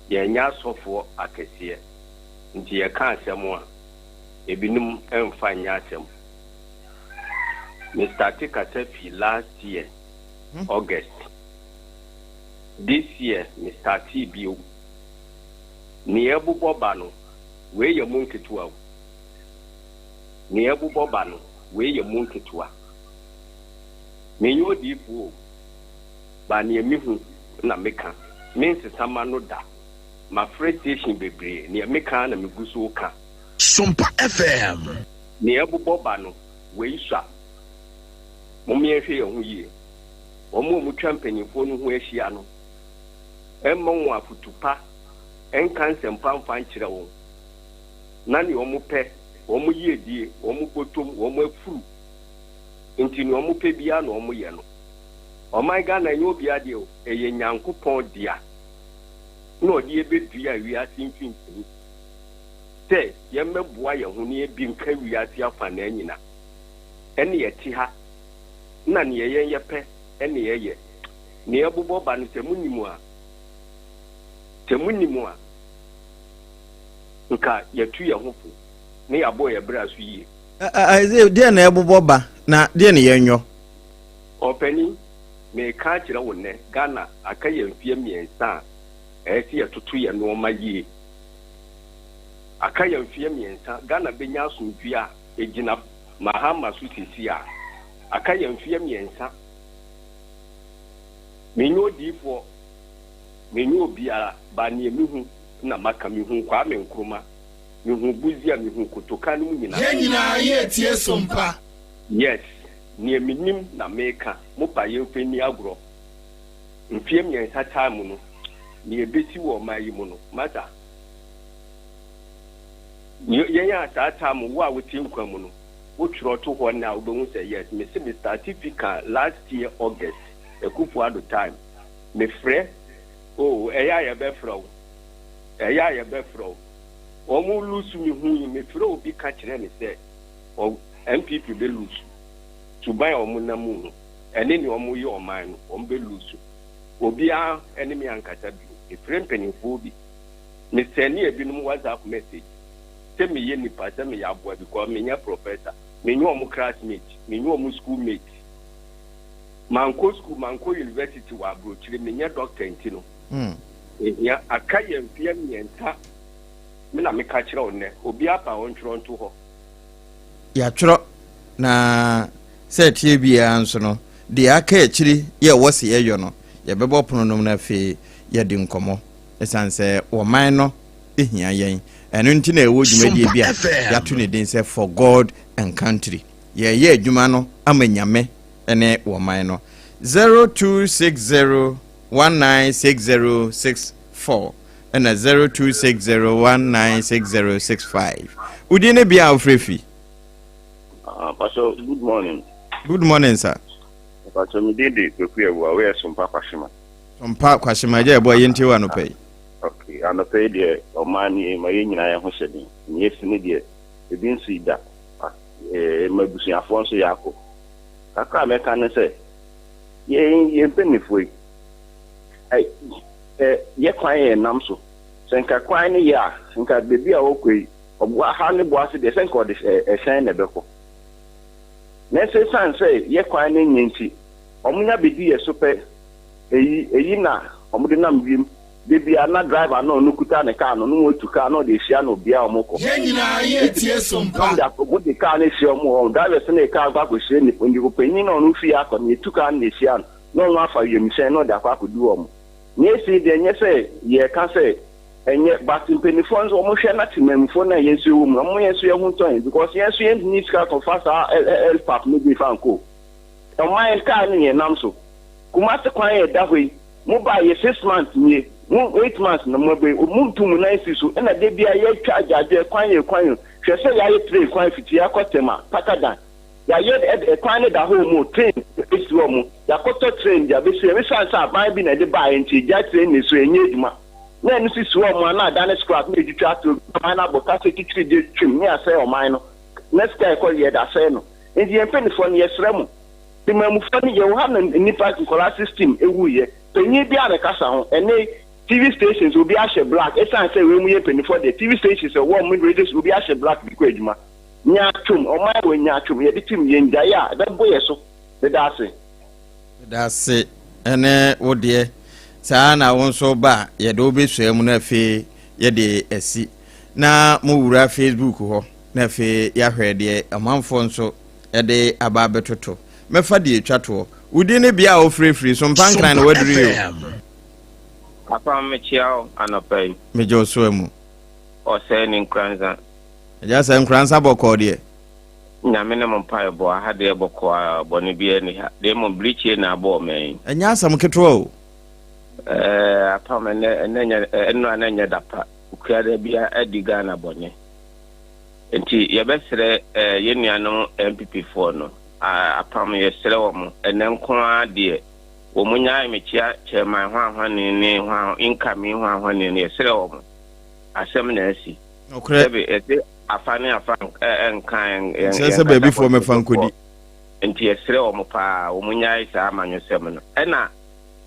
yɛnyɛ asɔfoɔ akɛseɛ, nti yɛka asɛm a, ebinom mfa nyɛ asɛm. Me starte kasa fi last year August. This year me startee bio. Nea ɛbobɔ ba no, wei yɛ mu nketewa o. Nea ɛbobɔ ba no, wei yɛ mu nketewa. Menyɛ odiyifoɔ o, ba nea mehu na meka. Mensesa ma no da. Mafrɛ station bebree, nea meka na megu so ka. Sompa FM. Nea ɛbobɔ ba no, wei sua. Mom yɛnhwɛ yɛn ho yie. Wɔn a wɔtwa mpanimfoɔ no ho ahyia no, mma wɔn afotu pa, nka nsɛmpa mfa nkyerɛ wɔn, na nea wɔpɛ, wɔn yiedie, wɔn bɔtɔm, wɔn afuru nti nea wɔpɛ biara na wɔyɛ no. Ɔman Ghana ɛnyɛ obiara deɛ o, ɛyɛ Nyankopɔn dea na ɔde yɛbɛdua wiase mfimfini sɛ yɛmmɛboa yɛn ho na yɛbi nka wiase afanaa nyina. Ɛne yɛte ha na nea yɛn yɛpɛ ɛne yɛyɛ. Nea ɛbobɔ ba no sɛ monim a, sɛ monim a, nka yɛatu yɛn ho fo na yɛabɔ yɛn bra so yie. Isaiah, deɛ na ɛbobɔ ba na deɛ na yɛnyɔ? Ɔpanin, meka akyerɛ wo nnɛ, Ghana aka yɛn mfeɛ mmiɛnsa a ɛyɛ sɛ yɛtoto yɛn nnoɔma yie. Aka yɛn mfeɛ mmiɛnsa, Ghana bɛnya asomdwoeɛ a ɛgyina Mahama so seesei a. Aka yɛn mfeɛ mmiɛnsa. Menyɛ odiyifoɔ, menyɛ obiara, but neɛ mehu na maka. Mehuu Kwame Nkrumah, mehuu Busia, mehuu Kotoka nom nyinaa. Yɛn nyinaa yɛretie Sompa. Yes, neɛ menim na meka, mopa yɛmfa nni agorɔ. Mfeɛ mmiɛnsa time no, neɛ ɛbɛsi wɔ ɔman yi mu no, masa, yɛn a saa time wo a wote nkwa mu no, wo twerɛ to hɔ nnɛ a wobɛhu sɛ yes, mese me starte fi ka last year August, Akufo Addo time, me frɛ, oh ɛyɛ a yɛbɛfrɛ wo, ɛyɛ a yɛbɛfrɛ wo, wɔn lusu me hu yi, me frɛ obi ka kyerɛ ne sɛ, ɔ NPP bɛ lusu, suban a wɔn nam mu no, ɛne nea wɔn yɛ ɔman no, wɔn bɛ lusu, obiara ɛne me ankasa bio, me frɛ mpaninfoɔ bi, me sɛne ebinom WhatsApp message. sɛ meyɛ nipa, sɛ meyɛ aboa because menyɛ professor, menyɛ wɔn classmate, menyɛ wɔn school mate. Mankɔ school, mankɔ university wɔ aburokyire, menyɛ doctor nti no. Ehia aka yɛ mfeɛ mmiɛnsa me na meka kyerɛ wo nnɛ, obi apa ɔntwerɛ nto hɔ. Yɛatwerɛ na sɛ ɛteɛ biara nso no, deɛ aka akyiri yɛ ɛwɔ sɛ yɛyɔ no, yɛbɛbɔ pono nom no afei yɛadi nkɔmmɔ. Ɛsiane sɛ ɔman no hia yɛn. Ɛno nti na ɛwɔ dwumadie bi a yɛato ne din sɛ For God and Country. Yɛreyɛ adwuma no ama Nyame ne wɔman no. 0260196064 ɛna 0260196065. Wo din ne bea a wofrɛ fi? Uh, Pastor, good morning. Good morning, sir. Pastor, me din de Kweku Awua, woyɛ Sompa Kwashima. Sompa Kwashima, agya ɛbɔ yɛntie wɔ anɔpa yi. Ok, anɔpa yi deɛ ɔman no ema yɛn nyinaa yɛn ho hyɛ den. Nea esi no deɛ, ebi nsii da. Ema abusuafoɔ nso yɛakɔ. Kakra a mɛka ne sɛ, yɛn yɛn mpanimfoɔ yi, ɛ ɛ yɛ kwan yɛ nam so. Sɛ nka kwan no yɛ a, nka baabi a ɔrekɔ yi, ɔboa ha ne boa ase deɛ, sɛ nka ɔde ɛhyɛn na ɛbɛkɔ. Nanso esiane sɛ yɛ kwan no nyɛ nti, wɔnya bɛdi yɛ so pɛ, eyi eyi na wɔde nam wiem. Da biara na driver no a ɔno kuta ne car no na wɔatu car na ɔde ahyia no bea a wɔkɔ. Yɛn nyinaa yɛ tie som pa. Na wɔde car no ahyia wɔn wɔ hɔ. Drivers no de car kɔ akɔhyia nipa ɔpanyin na ɔno fie akɔ no yɛtu car no na ahyia no na ɔno afa wiemhyɛn na ɔde akɔ akɔdu wɔn. Nea esi deɛ nyɛ sɛ yɛreka sɛ ɛnyɛ but mpanimfoɔ nso wɔhwɛ na temammufoɔ no a yɛn nso yɛwɔ mu no wɔn yɛn nso yɛn ho ntɔ yɛn because yɛn nso yɛn nni sika kɔfa saa LPAP no bi fa nkɔ ɔman car no yɛn nam so. Kumasi kwan a ɛda hɔ yi, mo baa yɛ 6 months nie, mo 8 months na mo aba yi, mo ntu mo nan nsi so, ɛna da biara yɛtwa agyaadwoɛ, kwan yɛ kwan o, hwɛ sɛ yɛayɛ train kwan fiti akɔ Tema, Pakadan, yɛayɛ ɛ kwan no da hɔ o, mo train si hɔ mo, yɛakɔtɔ train de abɛsi hɔ, ɛsiane sɛ aban bi na ɛde baeɛ nti yɛgyae train no so ɛnyɛ adwuma, na ɛno nso si hɔ mo a na adane scrap na yɛtwitwa ato agu, ɔman no abɔ ka sɛ twitwiri gye twem ne asɛe ɔman no, na sika a ɛkɔ yɛde asɛe no, nti yɛn mpaninfoɔ no yɛsrɛ mo. Temanmufoɔ no, yɛwɔ ha na nnipa nkwadaa 16 wuiɛ. Panyin biara mmɛkasa ho. Ɛnnɛ yi, TV stations obiara hyɛ black. Ɛsiane sɛ wei mu yɛ mpanimfoɔ deɛ, TV stations ɛwɔ wɔn radio station obiara hyɛ black de kɔ adwuma. Nyaatwom, ɔman wɔ nyaatwom, yɛde tim, yɛngyae a, ɛbɛbo yɛ so. Meda ase. Meda ase ɛne wo deɛ. Saa na wo nso ba a, yɛde wo bɛsua mu na afei yɛde asi. Na mo wura Facebook hɔ na afei yɛahwɛ deɛ ɔmanfoɔ nso de aba abɛtoto. Mɛfa deɛ ɛtwa toɔ. Wo din ne bea a wofirifiri, so mpa nkran na woaduru yi o. Papa mekyia wo anɔpa yi. Megye wo so amu. Ɔsɛe ne Nkoranza. Agya sɛ Nkoranza bɔkɔɔ deɛ. Nyame ne mo mpaebɔ, aha deɛ bɔkɔɔ a bɔne biara nni ha, na mmom birikyie na abɔ ɔman yi. Ɛnyɛ asɛm ketewa o. Ɛɛ apam ɛnɛ ɛnɛ nyɛ ɛnora na ɛnyɛ da pa. Okuada bia adi Ghana bɔne. Nti yɛbɛsrɛ yɛn nuanom NPP foɔ no, apam yɛsrɛ wɔn, ɛnɛ nko ara deɛ wɔn nyae mekyea chairman hwanhwani ne hwan incoming hwanhwani no yɛsrɛ wɔn, asɛm na asi. Nokorɛ. Sɛbe yɛse afa ne afa nka yɛn Ɛnsɛ sɛ baabifoɔ mmɛfa nkɔdi. Nti yɛsrɛ wɔn paa wɔn nyae saa amanyɔsɛm no. Ɛna.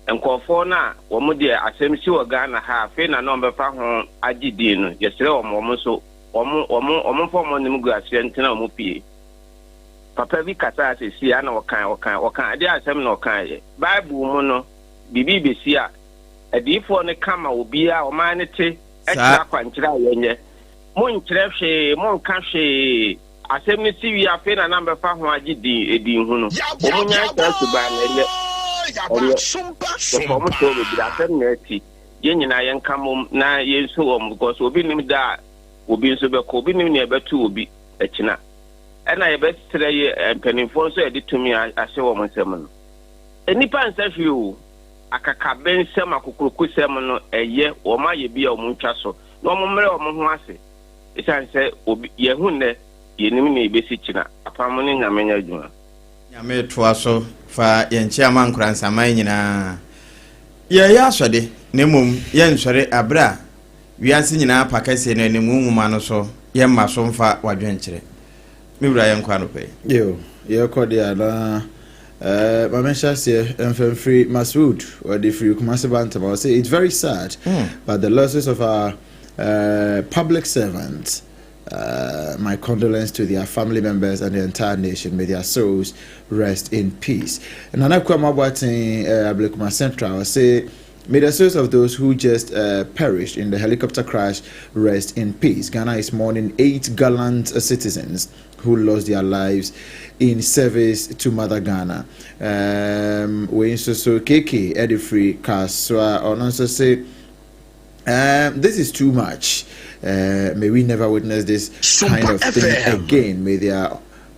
Nkorɔfoɔ no a wɔn deɛ asɛm si wɔ Ghana ha a afei na na wɔbɛfa ho agye din no, yɛsrɛ wɔn, wɔn nso wɔn wɔn wɔn mfa wɔn anim gu aseɛ ntena wɔn fie. Papa bi kasaa seesei ara na ɔkae, ɔkae, ɔkae, ɛdeɛn asɛm na ɔkaeɛ? Bible mu no, biribi rebɛsi a, adiyifoɔ no ka ma obiara, ɔman no te, kyerɛ akwankyerɛ a yɛnyɛ. Monkyerɛ hwee, monka hwee. Asɛm no si wie a, afei na na mobɛfa ho agye din, edin hunu. Wɔn nyae saa suban no, ɛnyɛ, ɛnyɛ. Yɛfa wɔn kyɛw bebree, asɛm na asi. Yɛn nyinaa yɛnka mmom na yɛnsu wɔn because obi nnim da a obi nso bɛkɔ, obi nnim nea ɛbɛto obi akyina. Ɛna yɛbɛsrɛ yɛ mpanimfoɔ nso a yɛde tumi ahyɛ wɔn nsam no. Nnipa nsɛ hwee o, akakabensɛm, akokurokosɛm no, ɛyɛ, wɔn ayɛ bi a wɔntwa so na wɔmmrɛ wɔn ho ase. Esiane sɛ obi, yɛahu nnɛ, yɛnnim nea ebesi kyena. Apam ne Nyame nyɛ adwuma. Nyame toa so fa yɛn kyea ma nkoransaman nyinaa. Yɛreyɛ asɔde, na mmom yɛnsɔre bere a wiase nyinaa pa kɛseɛ no anim wo nwoma no so yɛmma so mfa w'adwenkyerɛ. Me wura yɛnkɔ anɔpa yi. Yo, yɛkɔ deɛ a na eh, ma menhyɛ aseɛ mfa mfiri Masoud, ɔde firi Kumasi Bantama, ɔse it's very sad but the losses of our uh, public servants uh, my condolence to their family members and the entire nation. May their souls rest in peace. Nana Kwame Boateng, uh, Ablekuma Central, say, May the souls of those who just uh, perished in the helicopter crash rest in peace. Ghana is mourning 8 gallant uh, citizens who lost their lives in service to Mother Ghana. We so so KK Edifree Kaswa ɔno say this is too much. May we never witness this kind of thing again. May their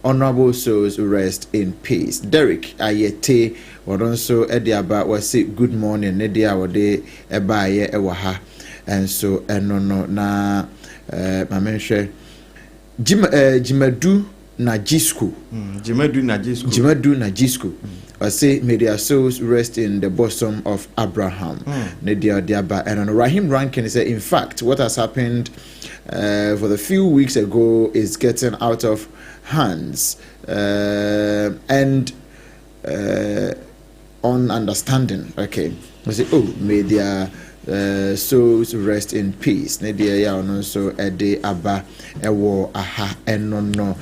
honorable souls rest in peace. Derek Ayete ɔno nso de aba wɔsi good morning ne deɛ a wɔde ɛbaayɛ ɛwɔ ha nso ɛno no na ɛɛ maame nhwɛ Jim ɛɛ Jimadu Najisco. Jimadu Najisco. Jimadu Najisco. Ɔse may their souls rest in the bosom of Abraham. Ne deɛ ɔde aba ɛno no. Rahim Rankin sɛ in fact what has happened for the few weeks ago is getting out of hands and on understanding. Okay. Ɔse oh may their souls rest in peace. Ne deɛ yɛ a ɔno nso ɛde aba ɛwɔ aha ɛno no.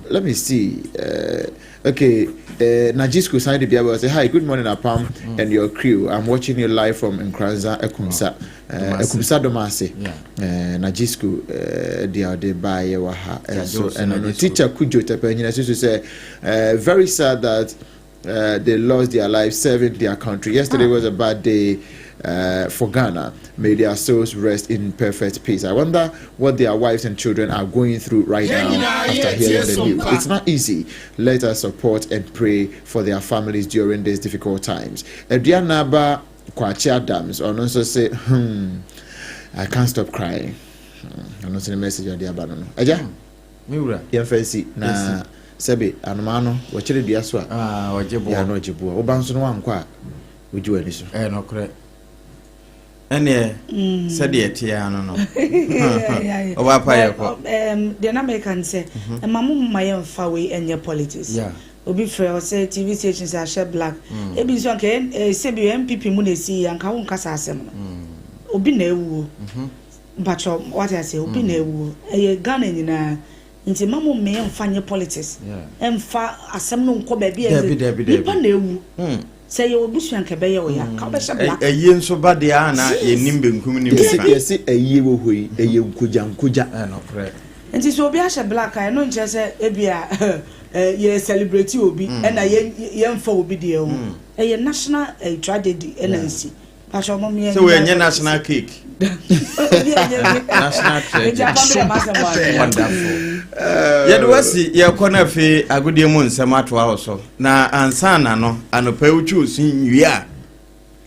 Let me see. Okay, Najisco signed the Bible. Say hi, good morning, Apam and your crew. I'm watching you live from Nkranza, Ekumsa, Ekumsa Domase. Najisco, the other by Waha. And so, and no teacher Kujo Tepenyina so say, very sad that they lost their lives serving their country. Yesterday was a bad day for Ghana. May their souls rest in perfect peace. I wonder what their wives and children are going through right now after hearing the news. It's not easy. Let us support and pray for their families during these difficult times. Adriana Kwachi Adams ɔno nso say, I can't stop crying. Ɔno nso ne message ɔde aba no no. Agya, Me wura. Yɛmfa nsi na sɛbe anomaa no wɔkyerɛ dua so a, ɔgye boɔ. Yɛ ano ɔgye boɔ. Woba nso no wankɔ a, wogye w'ani so. Ɛyɛ nokorɛ. Ɛneɛ sɛdeɛ ɛteɛ ano no. Ɔba pa yɛ kɔ. Deɛ na meka ne sɛ, ɛma mo mma yɛmfa wei ɛnyɛ politics. Obi frɛ ɔsɛ TV stations ahyɛ black. Ebi nso anka sɛ bi NPP mu na esi anka wo nkasa asɛm no. Obi na ewuo. Mpakyɛw wate ase obi na ewuo. Ɛyɛ Ghana nyinaa. Nti mma mo mmea mfa nyɛ politics. Mfa asɛm no nkɔ baabi a nipa na ewu. Sɛ yɛ obusua nka ɛbɛyɛ wo ya. Ka wobɛhyɛ black. Ɛyie nso ba deɛ a na yɛnim benkum ne nifa. Yɛse ɛyie wɔ hɔ yi ɛyɛ nkogya nkogya. Ɛnokorɛ. Nti sɛ obi ahyɛ black a ɛno nkyerɛ sɛ ebia yɛ celebrate obi ɛna yɛnfa obi deɛ o. Ɛyɛ national tragedy ɛna asi. Sɛ wɔnyɛ national cake. National tragedy. Wonderful. Yɛde wasi yɛkɔ no afei agodie mu nsɛm atoa wo so na ansa na no anɔpa wotwi osu nwie a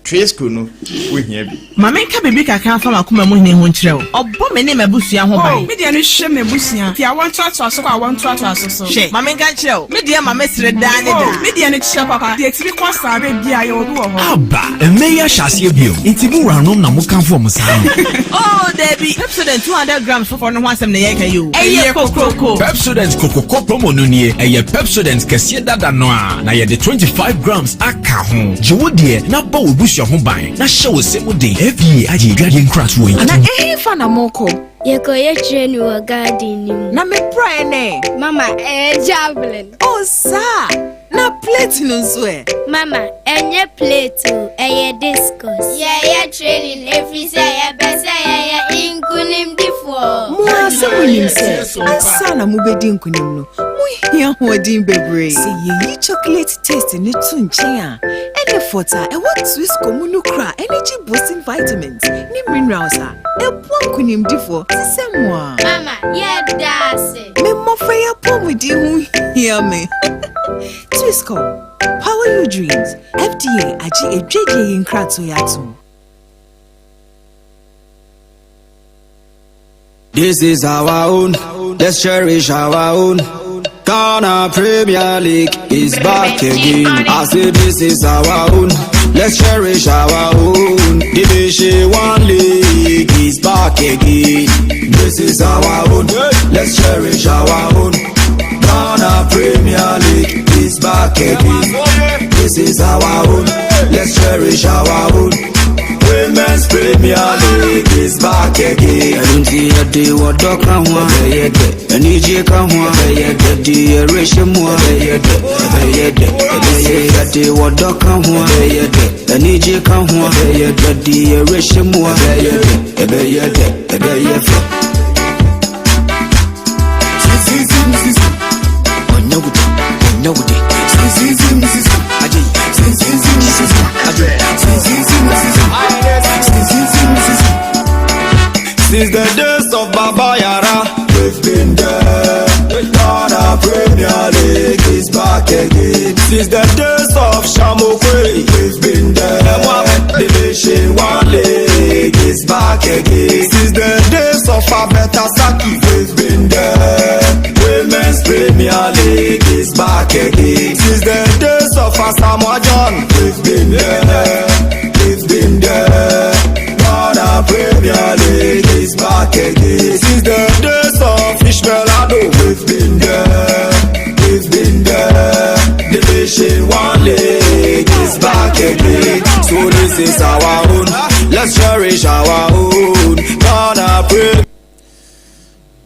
Twisco no wohia bi. Ma menka biribi kakra mfa m'akoma mu hene ho nkyerɛ wo. Ɔbɔ me ne m'abusua ho ban. Oh, me deɛ no hwɛ m'abusua. Fi awoɔ ntoatoaso kɔ awoɔ ntoatoaso so. Hwɛ, ma menka nkyerɛ wo, me deɛ ma mesere daa ne daa. Oh, me deɛ no kyerɛ papa. Deɛ ɛtumi kɔ saa berɛ biara, yɛwɔ bi wɔ hɔ. Aba! Mmɛ yi ahyɛ aseɛ bio, nti mo wuranom na mo kamfo wɔn saa no? Oh, dabi, Pepsodent 200 grams foforɔ no ho asɛm na yɛreka yi o. Ɛyɛ kokroko! Pepsodent Kokroko promo no nie, ɛyɛ Pepsodent kɛseɛ dada no ara, na yɛde 25 grams aka ho. Gye wo deɛ na bɔ w'abusua ho ban na hyɛ wo se mu den. FDA agye adwadeɛ nkratoɔ yi Na atom. ɛhefa na mokɔ? Yɛkɔyɛ training wɔ garden no mu. Na me praeɛ no ɛ? Mama, ɛyɛ javelin. Oh, saa! Na plate no nso ɛ? Mama, ɛnyɛ plate o, ɛyɛ discus. Yɛyɛ training ɛfiri sɛ yɛpɛ sɛ yɛyɛ nkonimdifoɔ. Mo ara sɛ munim sɛ ansa na mubedi nkonim no, muhia ahoɔden bebree. Sɛ yeyi chocolate taste no to nkyɛn a, ɛne fɔt a ɛwɔ Twisco mu no kura energy boosting vitamins ne minerals a ɛboa nkonimdifoɔ te sɛ mo a. Mama, yɛda ase. Me mmɔfra yi apɔwmuden ho hia me. Twisco, power your dreams. FDA agye adwadie yi nkratoɔ yi atom. This is our own, let's cherish our own. Ghana Premier League is back again. I say this is our own, let's cherish our own. Division One League is back again. This is our own, let's cherish our own. Ghana Premier League is back again. This is our own, let's cherish our own. Women's Premier League is back again. Ɛno nti yɛde wɔdɔ ka ho a ɛbɛyɛ dɛ anigye ka ho a ɛbɛyɛ dɛ de yɛrehyɛ mu a ɛbɛyɛ dɛ ɛbɛyɛ dɛ ɛbɛyɛ yɛde wɔdɔ ka ho a ɛbɛyɛ dɛ anigye ka ho a ɛbɛyɛ dɛ de yɛrehyɛ mu a ɛbɛyɛ dɛ ɛbɛyɛ dɛ ɛbɛyɛ fɛ. Since the days of Baba Yara, we've been there. Ghana Premier League is back again. Since the days of Shamokwe, we've been there. Division One League is back again. Since the days of Abeta Saki, we've been there. Women's Premier League is back again. Since the days of Asamoah John, we've been there. We've been there. Ghana Premier League is back again. Since the days of Ishmael Ado, we've been there. We've been there. Division One League is back again. So this is our own. Let's cherish our own. Ghana Premier.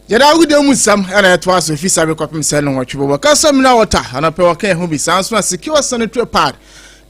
Yɛde agodie mu nsɛm na ɛtoa so fi sabe kɔpem sɛ nnɔnwɔtwe bɔbɔ. Kasa mina wɔta anɔpɛ wɔka ɛho bi saa nso na secure sanitary pad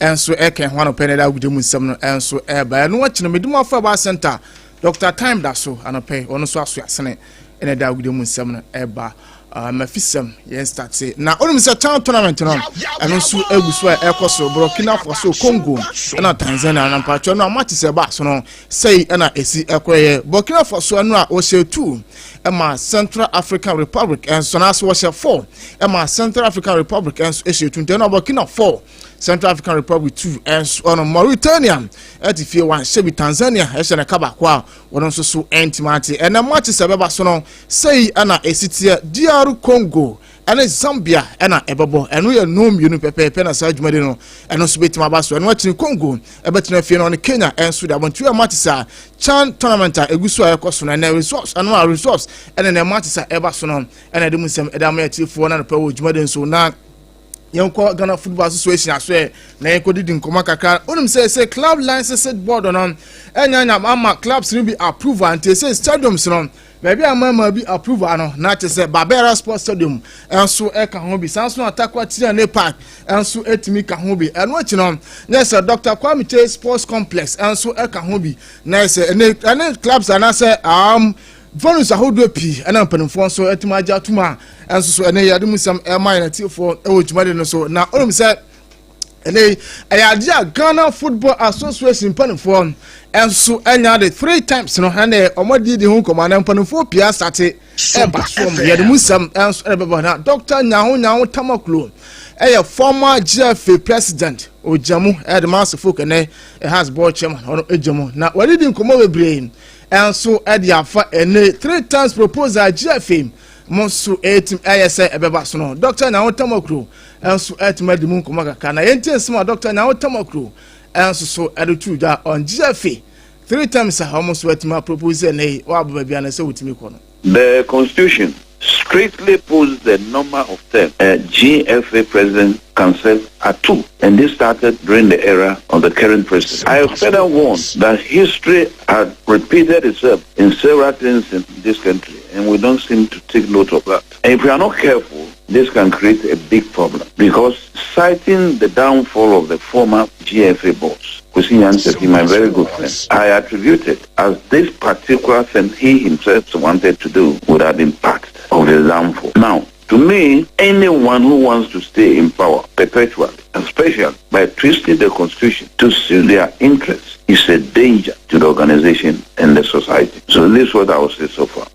nso ɛka ɛho anɔpɛ na yɛde agodie mu nsɛm no nso ɛba. Ɛno akyi no medi mu afɔ ɛba center Dr. Time da so anɔpɛ ɔno nso aso asene ɛna ɛde agodie mu nsɛm no ɛba. Uh, mafisɛm yɛn starte na onim sɛ town tournament no ɛno nso egu so a ɛkɔ so Burkina Faso Congo ɛna Tanzania na mpatwɛ no a match sɛ ɛba so no sɛi ɛna esi ɛkɔyɛ Burkina Faso ɛno a wɔhyɛ 2 ɛma Central African Republic ɛnso na so wɔhyɛ 4 ɛma Central African Republic ɛnso ɛhyɛ 2 nti ɛno Burkina 4 Central African Republic 2 ɛnso ɔno Mauritania ɛte fie wɔanhyɛ bi Tanzania ɛhyɛ ne ka baako a wɔn nso so ɛntumi ante ɛnɛ match sɛ ɛbɛba so no sɛi ɛna esi teɛ DR Congo ɛne Zambia ɛna ɛbɛbɔ ɛno yɛ no mmienu pɛpɛɛpɛ na saa dwumadi no ɛno nso bɛtumi aba so ɛno akyiri Congo ɛbɛtena fie no ɔne Kenya ɛnso de abɔntu yɛ matches a CHAN tournament a ɛgu so a ɛkɔ so no ɛnɛ results ɛno a results ɛne nɛ matches a ɛba so no ɛna ɛde mu nsɛm ɛde ama akyirifoɔ na nopɛ wɔ dwumadi nso na yɛnkɔ Ghana Football Association aso ɛ na yɛnkɔ didi nkɔmɔ kakra wonim sɛ sɛ club license board no ɛnya nya ama clubs no bi approval nti sɛ stadiums no Baabi a mmarima bi approval no, na kyerɛ sɛ Barbera Sports Stadium nso ka ho bi. Saa nso na Tarkwa Tiane Park nso tumi ka ho bi. Ɛno akyi no, na sɛ Dr. Kwame Kyei Sports Complex nso ka ho bi. Na sɛ ɛne ɛne clubs anaasɛ um, venues ahodoɔ pii ɛna mpanimfoɔ nso atumi agye atum a ɛnso so ɛne yɛde mu nsɛm ɛma yɛn atiefoɔ ɛwɔ dwumadi no so. Na onim sɛ ɛnɛ yi ɛyɛ adeɛ a ghana football association mpanimfoɔ nso anya de three times no ɛnɛ wɔn adidi ho nkɔmɔ anaa mpanimfoɔ pii asate ɛba so wɔn yɛde mu nsɛm nso ɛbɛbɔ na dr nyaho nyaho tamaklo Ɛyɛ former GFA president ogya mu ɛde ma asofo kɛnɛ ɛhas board chairman ɔno egya mu na wɔde di nkɔmɔ bebree ɛnso ɛde afa ɛne three times proposal GFA mo nso ɛtim ɛyɛ sɛ ɛbɛba so no. Dr. Nyaho Tamakloe ɛnso ɛtim adi mu nkɔmɔ kakra na yɛn ti nsɛm a Dr. Nyaho Tamakloe ɛnso so ɛde tu dwa on GFA three times a wɔn nso ɛtim apropose ɛnɛ yi wɔabɔ baabi a na sɛ wɔtumi kɔ no. The constitution strictly puts the number of terms a GFA president can serve at two, and this started during the era of the current president. I further warned that history had repeated itself in several things in this country, and we don't seem to take note of that. And if we are not careful, this can create a big problem because, citing the downfall of the former GFA boss, Kwesi Nyantakyi, my very good friend, I attribute it as this particular thing he himself wanted to do would have been part of his downfall. Now, to me, anyone who wants to stay in power perpetually, especially by twisting the constitution to suit their interests, is a danger to the organization and the society. So this is what I will say so far.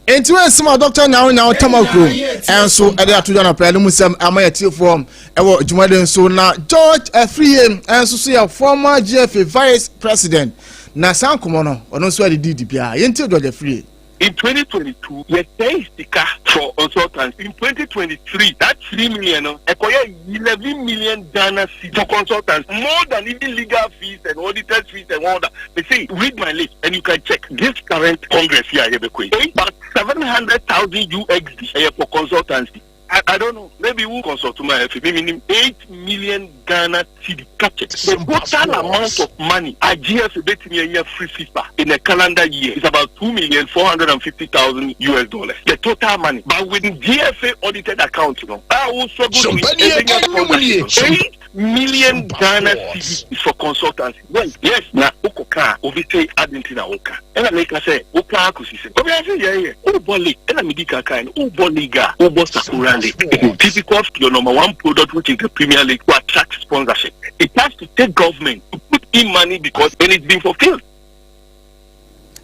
Nti wɔn nsɛm a Dr. Nyaho Nyaho Tamakloe ɛnso ɛde ato dwa nɔpɛ no mu nsɛm ama yɛ tiefoɔ ɛwɔ dwumaden so. Na George Afriyie ɛnso so yɛ former GFA vice president na saa nkɔmɔ no ɔno nso ɛde di di biara. Yɛntie George Afriyie. In 2022, yɛsɛe sika for consultants. In 2023, that 3 million no, ɛkɔyɛ 11 million Ghana cedis for consultants, more than even legal fees and auditors fees and all that. They say, read my list and you can check. This current Congress here, yɛbɛkɔ yi, about 700,000 UXD ɛyɛ for consultancy. I don't know. Maybe we'll consult my F. Maybe 8 million Ghana cedi. Catch it. The total amount of money a GFA betumi anya firi FIFA in a calendar year is about 2,450,000 US dollars. The total money. But with GFA audited account, I will struggle to 8 million Ghana cedis is for consultancy. Well, yes, na okoka obi say adenti na oka. Ɛna meka sɛ woka akɔsi sɛ obi ase yɛyɛ wobɔ league, ɛna medi kaka no, wobɔ league a wobɔ Sakura League, it is difficult your number one product, which is the Premier League, to attract sponsorship. It has to take government to put in money because and it's been fulfilled.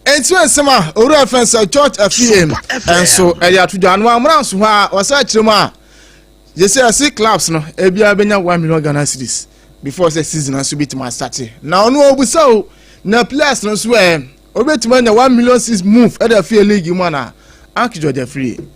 Nti nsɛm a owura fɛn sɛ George Afriyie nso ɛde ato dwa ano amuna nso hɔ a wɔsɛ akyerɛ mu a yɛsɛ ɛsi clubs no ebiara bɛnya 1 million Ghana cedis before sɛ season nso bi tuma start. Na ɔno obusa o, na players no nso ɛ obetuma anya 1 million cedis move ɛde afie league mu ana anki George Afriyie.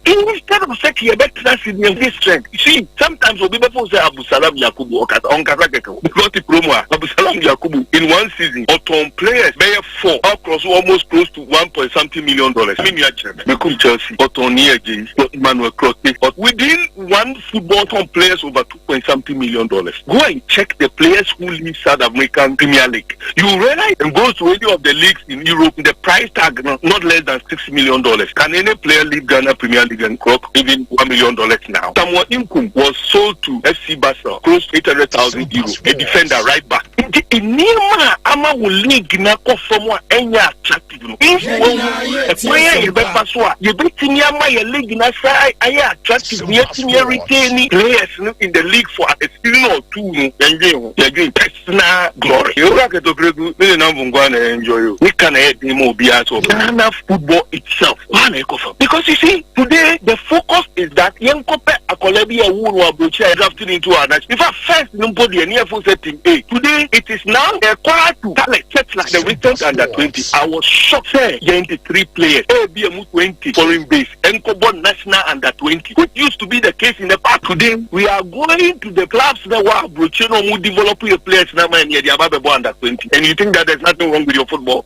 Instead of sɛ yɛbɛtena se ne this strength, you see, sometimes obi bɛfo sɛ Abusalam Yakubu ɔkasa ɔnkasa kɛkɛ because the promo a Abusalam Yakubu in one season ɔtɔn players bɛyɛ four across almost close to one point something million dollars. Mi nua kyerɛ me Berekum Chelsea ɔtɔn ní ɛgye Emmanuel Crotty, but within one football tɔn players over two point something million dollars. Go and check the players who leave South African Premier League, you realize, and goes to any of the leagues in Europe, the price tag no, not less than $6 million. Can any player leave Ghana Premier League and clock even $1 million now? Samuel Inkum was sold to FC Basel close to €800,000, a defender, right back. Nti nneɛma a ama wo league na kɔ fam a ɛnyɛ attractive no, if wɔn ɛkwan a yɛbɛfa so a yɛbɛtumi ama yɛ league na sa ayɛ attractive na yɛtumi retain players no in the league for a season or two no, yɛndwen ho, yɛdwen personal glory. Yɛwura kɛtɔpere ne ne nam nkwa na enjoy o ne ka na ɛyɛ den ma obiara so. Ghana football itself why na ɛkɔ fam? Because you see, today the focus is that yɛn kɔpɛ akɔla bi a wu no aburokyi a drafted into our nation. In fact, first no mpo deɛ ne yɛfo sɛ team A. Today it is now a choir to talent set like the recent under 20. I was shocked sɛ yɛn ti three players ebi emu 20 foreign base nkɔbɔ national under 20, which used to be the case in the past. Today we are going to the clubs na wɔ aburokyi na ɔmo develop your players na ma yɛn yɛ de aba bɛbɔ under 20, and you think that there's nothing wrong with your football.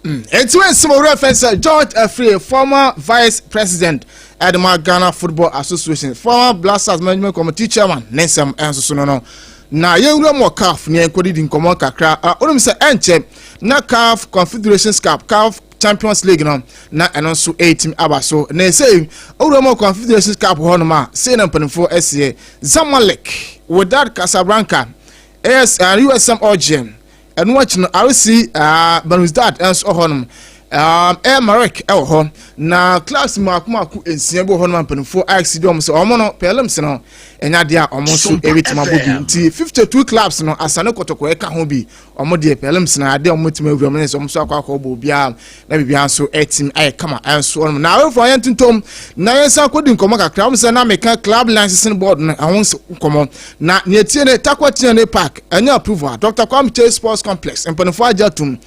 Eti wɔn nsɛm owura fɛn sɛ George Afriyie, former vice president ɛdema Ghana Football Association, former Black Stars management committee chairman, ne nsɛm ɛnso so no na yɛnwura mu wɔ CAF ne yɛnkɔdidi nkɔmmɔ kakra a onim sɛ ɛnkyɛ na CAF Confederations Cup, CAF Champions League no na ɛno nso ɛretim aba so. Na ɛsɛ owura mu wɔ Confederations Cup hɔnom a sei na mpanimfoɔ ɛseɛ: Zamalek, Wydad Casablanca, AS USM Alger, ɛno akyi no RC Belouizdad nso hɔnom. Air Marek ɛwɔ hɔ na clubs mako mako nsia bi wɔ hɔ nom a mpanimfoɔ ayɛ di wɔn sɛ wɔn no prelims no ɛnya adeɛ a wɔn nso ɛbɛtumi abɔ bi. Nti 52 clubs no, Asante Kɔtɔkɔ ɛka ho bi. Wɔn deɛ, prelims no adeɛ a wɔn tumi awura mu ne sɛ wɔn nso akɔ akɔ bɔ obiara na biribiara nso ɛtumi ayɛ kama ɛnso wɔn. Na awɛfoɔ yɛn ntontom na yɛn nsa akɔdi nkɔmɔ kakra. Wɔn sɛ na meka club licensing board no ɛho nso nkɔmɔ na nea tie ne Tarkwa TnA Park ɛnyɛ approval, Dr Kwame Kyei Sports Complex mpanimfoɔ agye atum,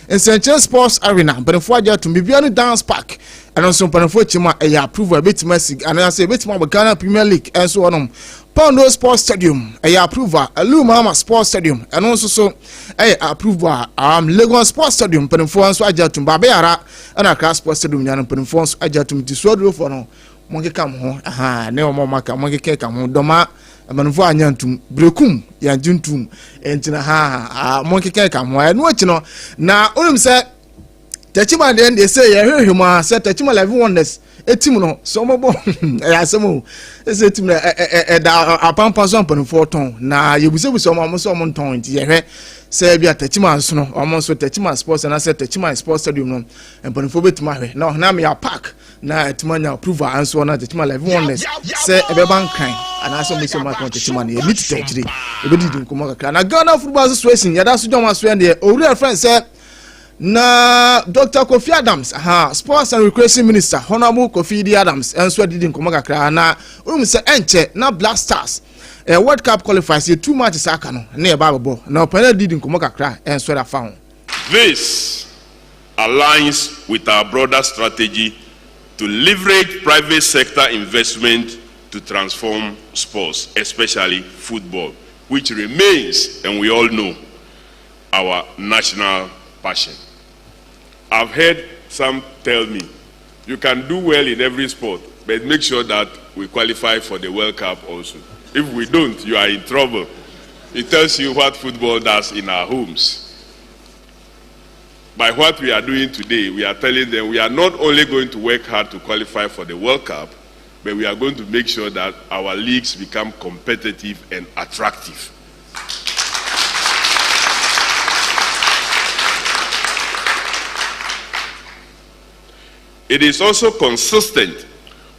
Nsɛnkyɛn Sports Arena mpanimfoɔ agye atum, Bibiani Dance Park ɛno nso mpanimfoɔ akyi mu a ɛyɛ approval, ɛbɛtumi asi anaasɛ ɛbɛtumi abɔ Ghana Premier League ɛnso hɔnom. Kpando Sports Stadium ɛyɛ approval, Aliu Mahama Sports Stadium ɛno nso so ɛyɛ approval, Legon Sports Stadium mpanimfoɔ nso agye atum, Baba Yara ɛna Accra Sports Stadium nyinaa mpanimfoɔ nso agye atum. Nti suadurofoɔ no monkeka mo ho aha ne wɔn a wɔaka monkeka ka ho. Dɔma mpanimfoɔ anya ntum, Berekum yɛngye ntum, nti na ha monkeka ka ho. Ɛno akyi no na wonim sɛ Tɛkyima deɛ sɛ yɛhwehwɛ mu a sɛ Tɛkyima 11 Wonders etim no sɛ ɔmɔbɔ ɛyɛ asɛm o, ɛsɛ tim no ɛda apampa so mpanimfoɔ tɔn na yɛbusabusa ɔmo a ɔmo sɛ ɔmo ntɔn. Nti yɛhwɛ sɛ bi a Tɛkyima nso no, ɔmo nso Tɛkyima Sports anaasɛ Tɛkyima Sports Stadium no mpanimfoɔ bɛtumi ahwɛ na ɔhena mea park na ɛtumi anya approval nso na Tɛkyima 11 Wonders sɛ ɛbɛba Nkran anaasɛ ɔmo sɛ ɔmo atɔn Tɛkyima no. Yɛni tete akyire yɛbɛdidi nkɔmmɔ kakra. Na Ghana Football Association yɛda so dwom aso yɛn deɛ owura frɛn sɛ na Dr Kofi Adams, aha, Sports and Recreation Minister Honourable Kofi Idi Adams nso adidi nkɔmmɔ kakra. Na wonim sɛ ɛnkyɛ na Black Stars World Cup qualifiers yɛ two matches aka no ne yɛba abɛbɔ na ɔpɛn adidi nkɔmmɔ kakra nso ɛda fa ho. This aligns with our broader strategy to leverage private sector investment to transform sports, especially football, which remains, and we all know, our national passion. I've heard some tell me, you can do well in every sport, but make sure that we qualify for the World Cup also. If we don't, you are in trouble. It tells you what football does in our homes. By what we are doing today, we are telling them we are not only going to work hard to qualify for the World Cup, but we are going to make sure that our leagues become competitive and attractive. It is also consistent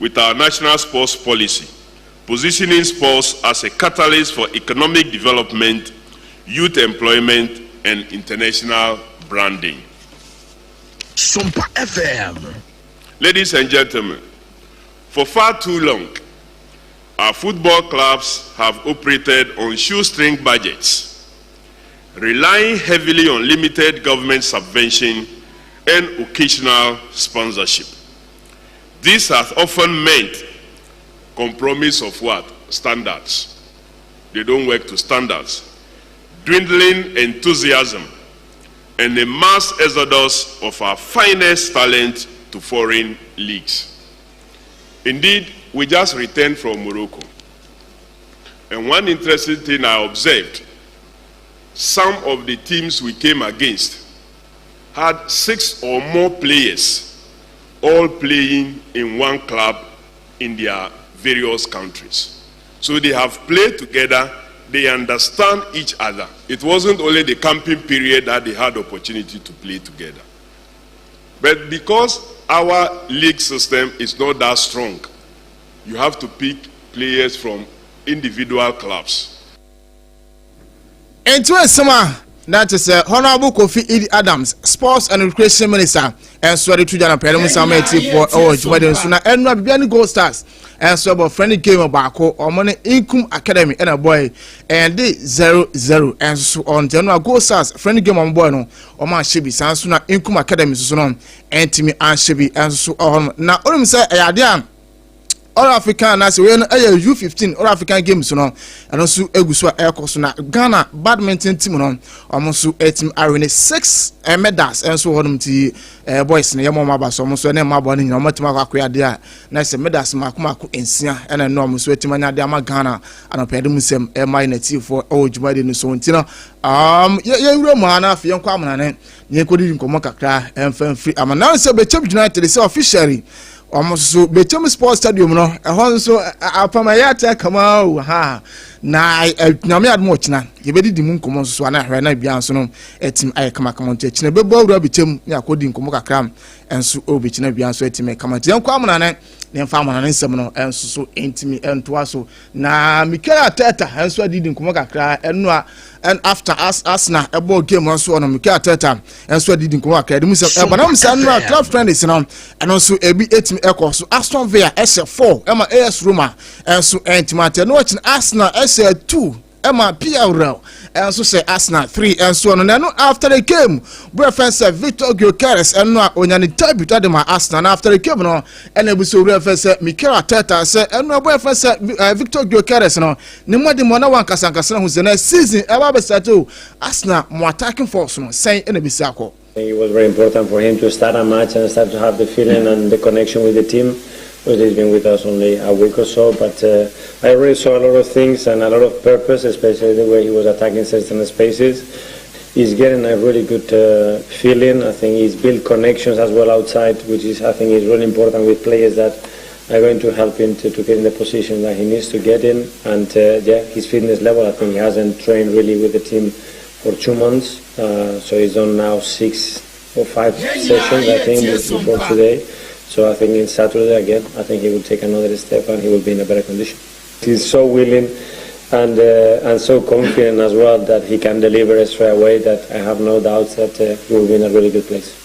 with our national sports policy, positioning sports as a catalyst for economic development, youth employment, and international branding. Sompa FM. Ladies and gentlemen, for far too long, our football clubs have operated on shoestring budgets, relying heavily on limited government subvention and occasional sponsorship. This has often meant compromise of what? Standards. They don't work to standards. Dwindling enthusiasm and a mass exodus of our finest talent to foreign leagues. Indeed, we just returned from Morocco. And one interesting thing I observed, some of the teams we came against had six or more players all playing in one club in their various countries. So they have played together, they understand each other. It wasn't only the camping period that they had opportunity to play together. But because our league system is not that strong, you have to pick players from individual clubs. Nti nsɛm a na kyerɛ sɛ Honourable Kofi Idi Adams, Sports and Recreation Minister, ɛnso ɛde to gya no pɛɛ no mu nsɛm atiefoɔ ɛwɔ dwumadi nso. Na ɛnura Bibiani Gold Stars ɛnso ɛbɔ friendly game baako, ɔmo ne Inkum Academy ɛna bɔɛ ɛnde 0-0 ɛnso so ɔno. Nti ɛnura Gold Stars friendly game ɔmo bɔɛ no, ɔmo ahyɛ bi saa nso na Inkum Academy nso so no ɛntumi anhyɛ bi ɛnso so ɛhɔ no. Na onim sɛ ɛyɛ adeɛ a All African anaasɛ wei no ɛyɛ U15 All African Games no, ɛno nso egu so a ɛrekɔ so. Na Ghana badminton team no, ɔmo nso ɛtumi awe ne six medals ɛnso wɔ hɔnom. Ti boys no yɛ mo ɔmo aba so, ɔmo nso ɛne mmabɔ no nyinaa ɔmo atumi akɔ akɔyɛ adeɛ a na sɛ medals mako mako nsia ɛna ɛno ɔmo nso atumi anya adeɛ ama Ghana. Anɔpɛ mu nsɛm ɛma yɛ n'atiefoɔ ɛwɔ dwumadie no so. Nti no yɛ yɛnwura mu ha na afei yɛnkɔ amanane na yɛnkɔdidi nkɔmmɔ kakra ɛmfa mfiri amanane sɛ Bɛkyɛm United sɛ officially Wɔn nso so Bɛkyɛm Sports Stadium no ɛhɔ nso apam ɛyɛ ate kama o ha na nyame adom ɔkyena yɛbɛdidi mu nkɔmmɔ nso so ana ahwɛ na bia nso no ɛtim ayɛ kamakama nti ɛkyena bɛbɔ awura Bɛkyɛm ne akɔdi nkɔmmɔ kakra nso ɛwɔ Bɛkyena bia nso ɛtim kama nti yɛnkɔ amona ne ne mfa amona ne nsɛm no nso so ɛntimi ɛntoa so. Na Mikel Arteta nso adidi nkɔmmɔ kakra ɛno a and after as Arsenal ɛbɔ game nso ɔno Mikel Arteta nso adidi nkɔmmɔ kakra ɛde mu sɛ ɛbɔ nam sɛ ɛno a club friendlies no ɛno nso ebi etimi ɛkɔ so. Aston Villa ɛhyɛ 4 ɛma AS Roma ɛnso ɛntimi ate. Ɛno akyi no Arsenal ɛhyɛ 2 ɛma PL ɛnso hyɛ Arsenal 3 ɛnso ɔno. Na ɛno after the game bro fɛn sɛ Victor Gyokeres ɛno a onya ne debut ade ma Arsenal. Na after the game no ɛna ebi so owura fɛn sɛ Mikel Arteta sɛ ɛno ɛbɔ fɛn sɛ Victor Gyokeres no ne mmɔden mu na wankasa nkasa ho sɛ na season ɛba abɛsate o Arsenal mo attacking force no sɛn ɛna bɛsi akɔ. It was very important for him to start a match and start to have the feeling and the connection with the team, because he's been with us only a week or so. But I already saw a lot of things and a lot of purpose, especially the way he was attacking certain spaces. He's getting a really good feeling. I think he's built connections as well outside, which is, I think, is really important with players that are going to help him to get in the position that he needs to get in. And yeah, his fitness level, I think he hasn't trained really with the team for 2 months, so he's on now 6 or 5 sessions, I think, before today. So I think in Saturday again, I think he will take another step and he will be in a better condition. He's so willing and so confident as well that he can deliver straight away, that I have no doubts that he will be in a really good place.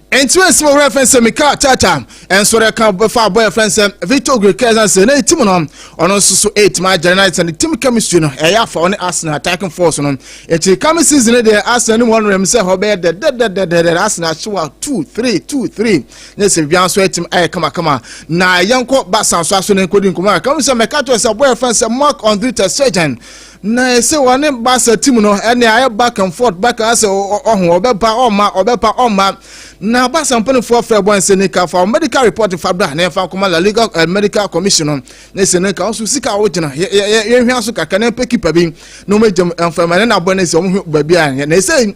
Nti esi mo reference sɛ Mikel Arteta nso reka bɛfa abɔ reference sɛ Victor Gyokeres sɛ na team no ɔno nso so eight ma agyare na sɛ ne team chemistry no ɛyɛ afa ɔne Arsenal attacking force no. Eti coming season deɛ Arsenal no mu ɔno rem sɛ hɔ bɛyɛ dɛdɛdɛdɛdɛ Arsenal ahyewa 2 3 2 3 ne sɛ bia nso team ayɛ kamakama. Na yɛnkɔ Barca nso aso ne nkɔdi nkɔmmɔ a kam sɛ mɛka kyerɛ sɛ abɔ reference sɛ Marc Andre ter Stegen na ɛsɛ wɔne Barca team no ɛne ayɛ back and forth back asɛ ɔho ɔbɛpa ɔma ɔbɛpa ɔma. Na Barca mpanimfoɔ frɛ bɔ nsɛ ne ka fa medical report fa bra na yɛmfa nkɔma La Liga medical commission no na sɛ ne ka nso sika a wogyina yɛhwɛ so kakra na mpɛ keeper bi na wɔn agyam mframa ne nabɔ ne sɛ wɔn ho baabi a na ɛsɛ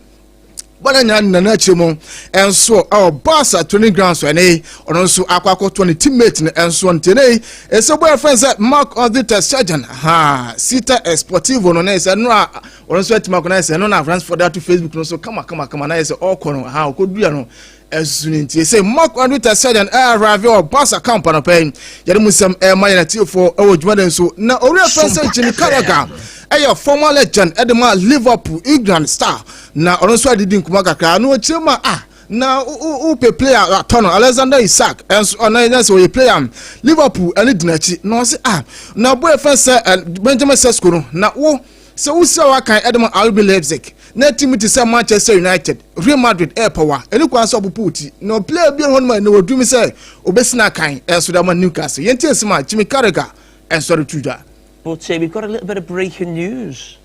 bɔne nyinaa nana akyire mu ɛnso ɛwɔ Barca training ground so. Ɛne ɔno nso akɔ akɔtoɔ ne teammate no ɛnso nti ne ɛsɛ bɔ yɛfrɛ sɛ Marc Andre ter Stegen ha Città Esportivo no na ɛsɛ no a ɔno nso atumi akɔ na ɛsɛ no na France for that to Facebook no so kama kama kama na ɛsɛ ɔkɔ no ha ɔkɔdua no ɛso ne nti ɛsɛ Marc Andre ter Stegen ɛarrive wɔ Barca camp no pɛn yɛde mu nsɛm ɛma yɛn atiefoɔ ɛwɔ dwumaden so. Na owura fɛn sɛ Jimmy Carragher ɛyɛ former legend ɛde ma Liverpool, England star, na ɔno nso adidi nkɔmɔ kakra na ɔkyerɛ mu a na wopɛ player atɔ no Alexander Isak ɛnso ɔno ɛnyɛ sɛ ɔyɛ player Liverpool ɛne di n'akyi na ɔsɛ na boy fɛn sɛ Benjamin Sesko no na wo sɛ wosi a wakan ɛde ma RB Leipzig na team ti sɛ Manchester United, Real Madrid ɛɛpɛ wa ɛne kwan sɛ ɔpopo ti na player bi hɔ no ma na wɔdumi sɛ obɛsi na kan ɛnso de ama Newcastle. Yɛn ti nsɛm a Jimmy Carragher ɛnso de to dwa. But we've got a little bit of breaking news.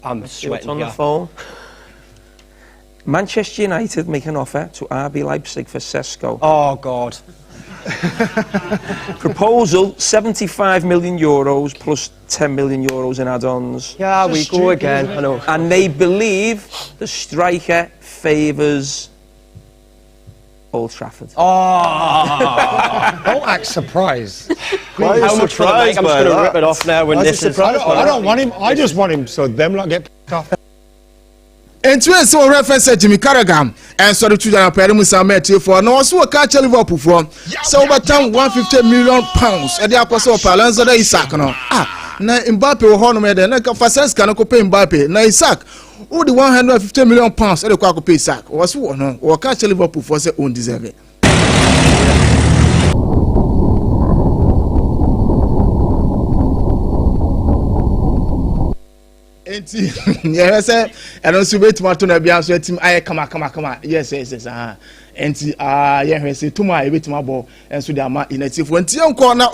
I'm sweating on here. The phone. Manchester United make an offer to RB Leipzig for Sesko. Oh, God. Proposal, €75 million plus €10 million in add-ons. Yeah, we go again. I know. And they believe the striker favours Old Trafford. Oh! Don't act surprised. Why How much for the mic? I'm just going to rip it off now. When Why this is I don't want him. I just want him so them lot get pissed off. Nti esi wɔ reference sɛ Jimmy Carragher ɛnsɔre tu gyana pɛre mu san mɛtiefoɔ na wɔso wɔ ka kyerɛ Liverpool foɔ sɛ wɔbɛtam £150 million ɛde akɔ sɛ ɔpɛ Alexander Isak no na Mbappe wɔ hɔnom yɛ dɛ na fa sɛ sika no kɔpɛ Mbappe na Isak wode £150 million ɛde kɔ akɔpɛ Isak. Wɔso wɔ no wɔka kyerɛ Liverpool foɔ sɛ ɔn deserve it. Nti yɛhwɛ sɛ ɛno nso bɛtumi ato no bia nso atim ayɛ kama kama kama. Yes yes yes. Nti yɛhwɛ sɛ tum a yɛbɛtumi abɔ nso de ama yɛnatifoɔ nti yɛnkɔ na.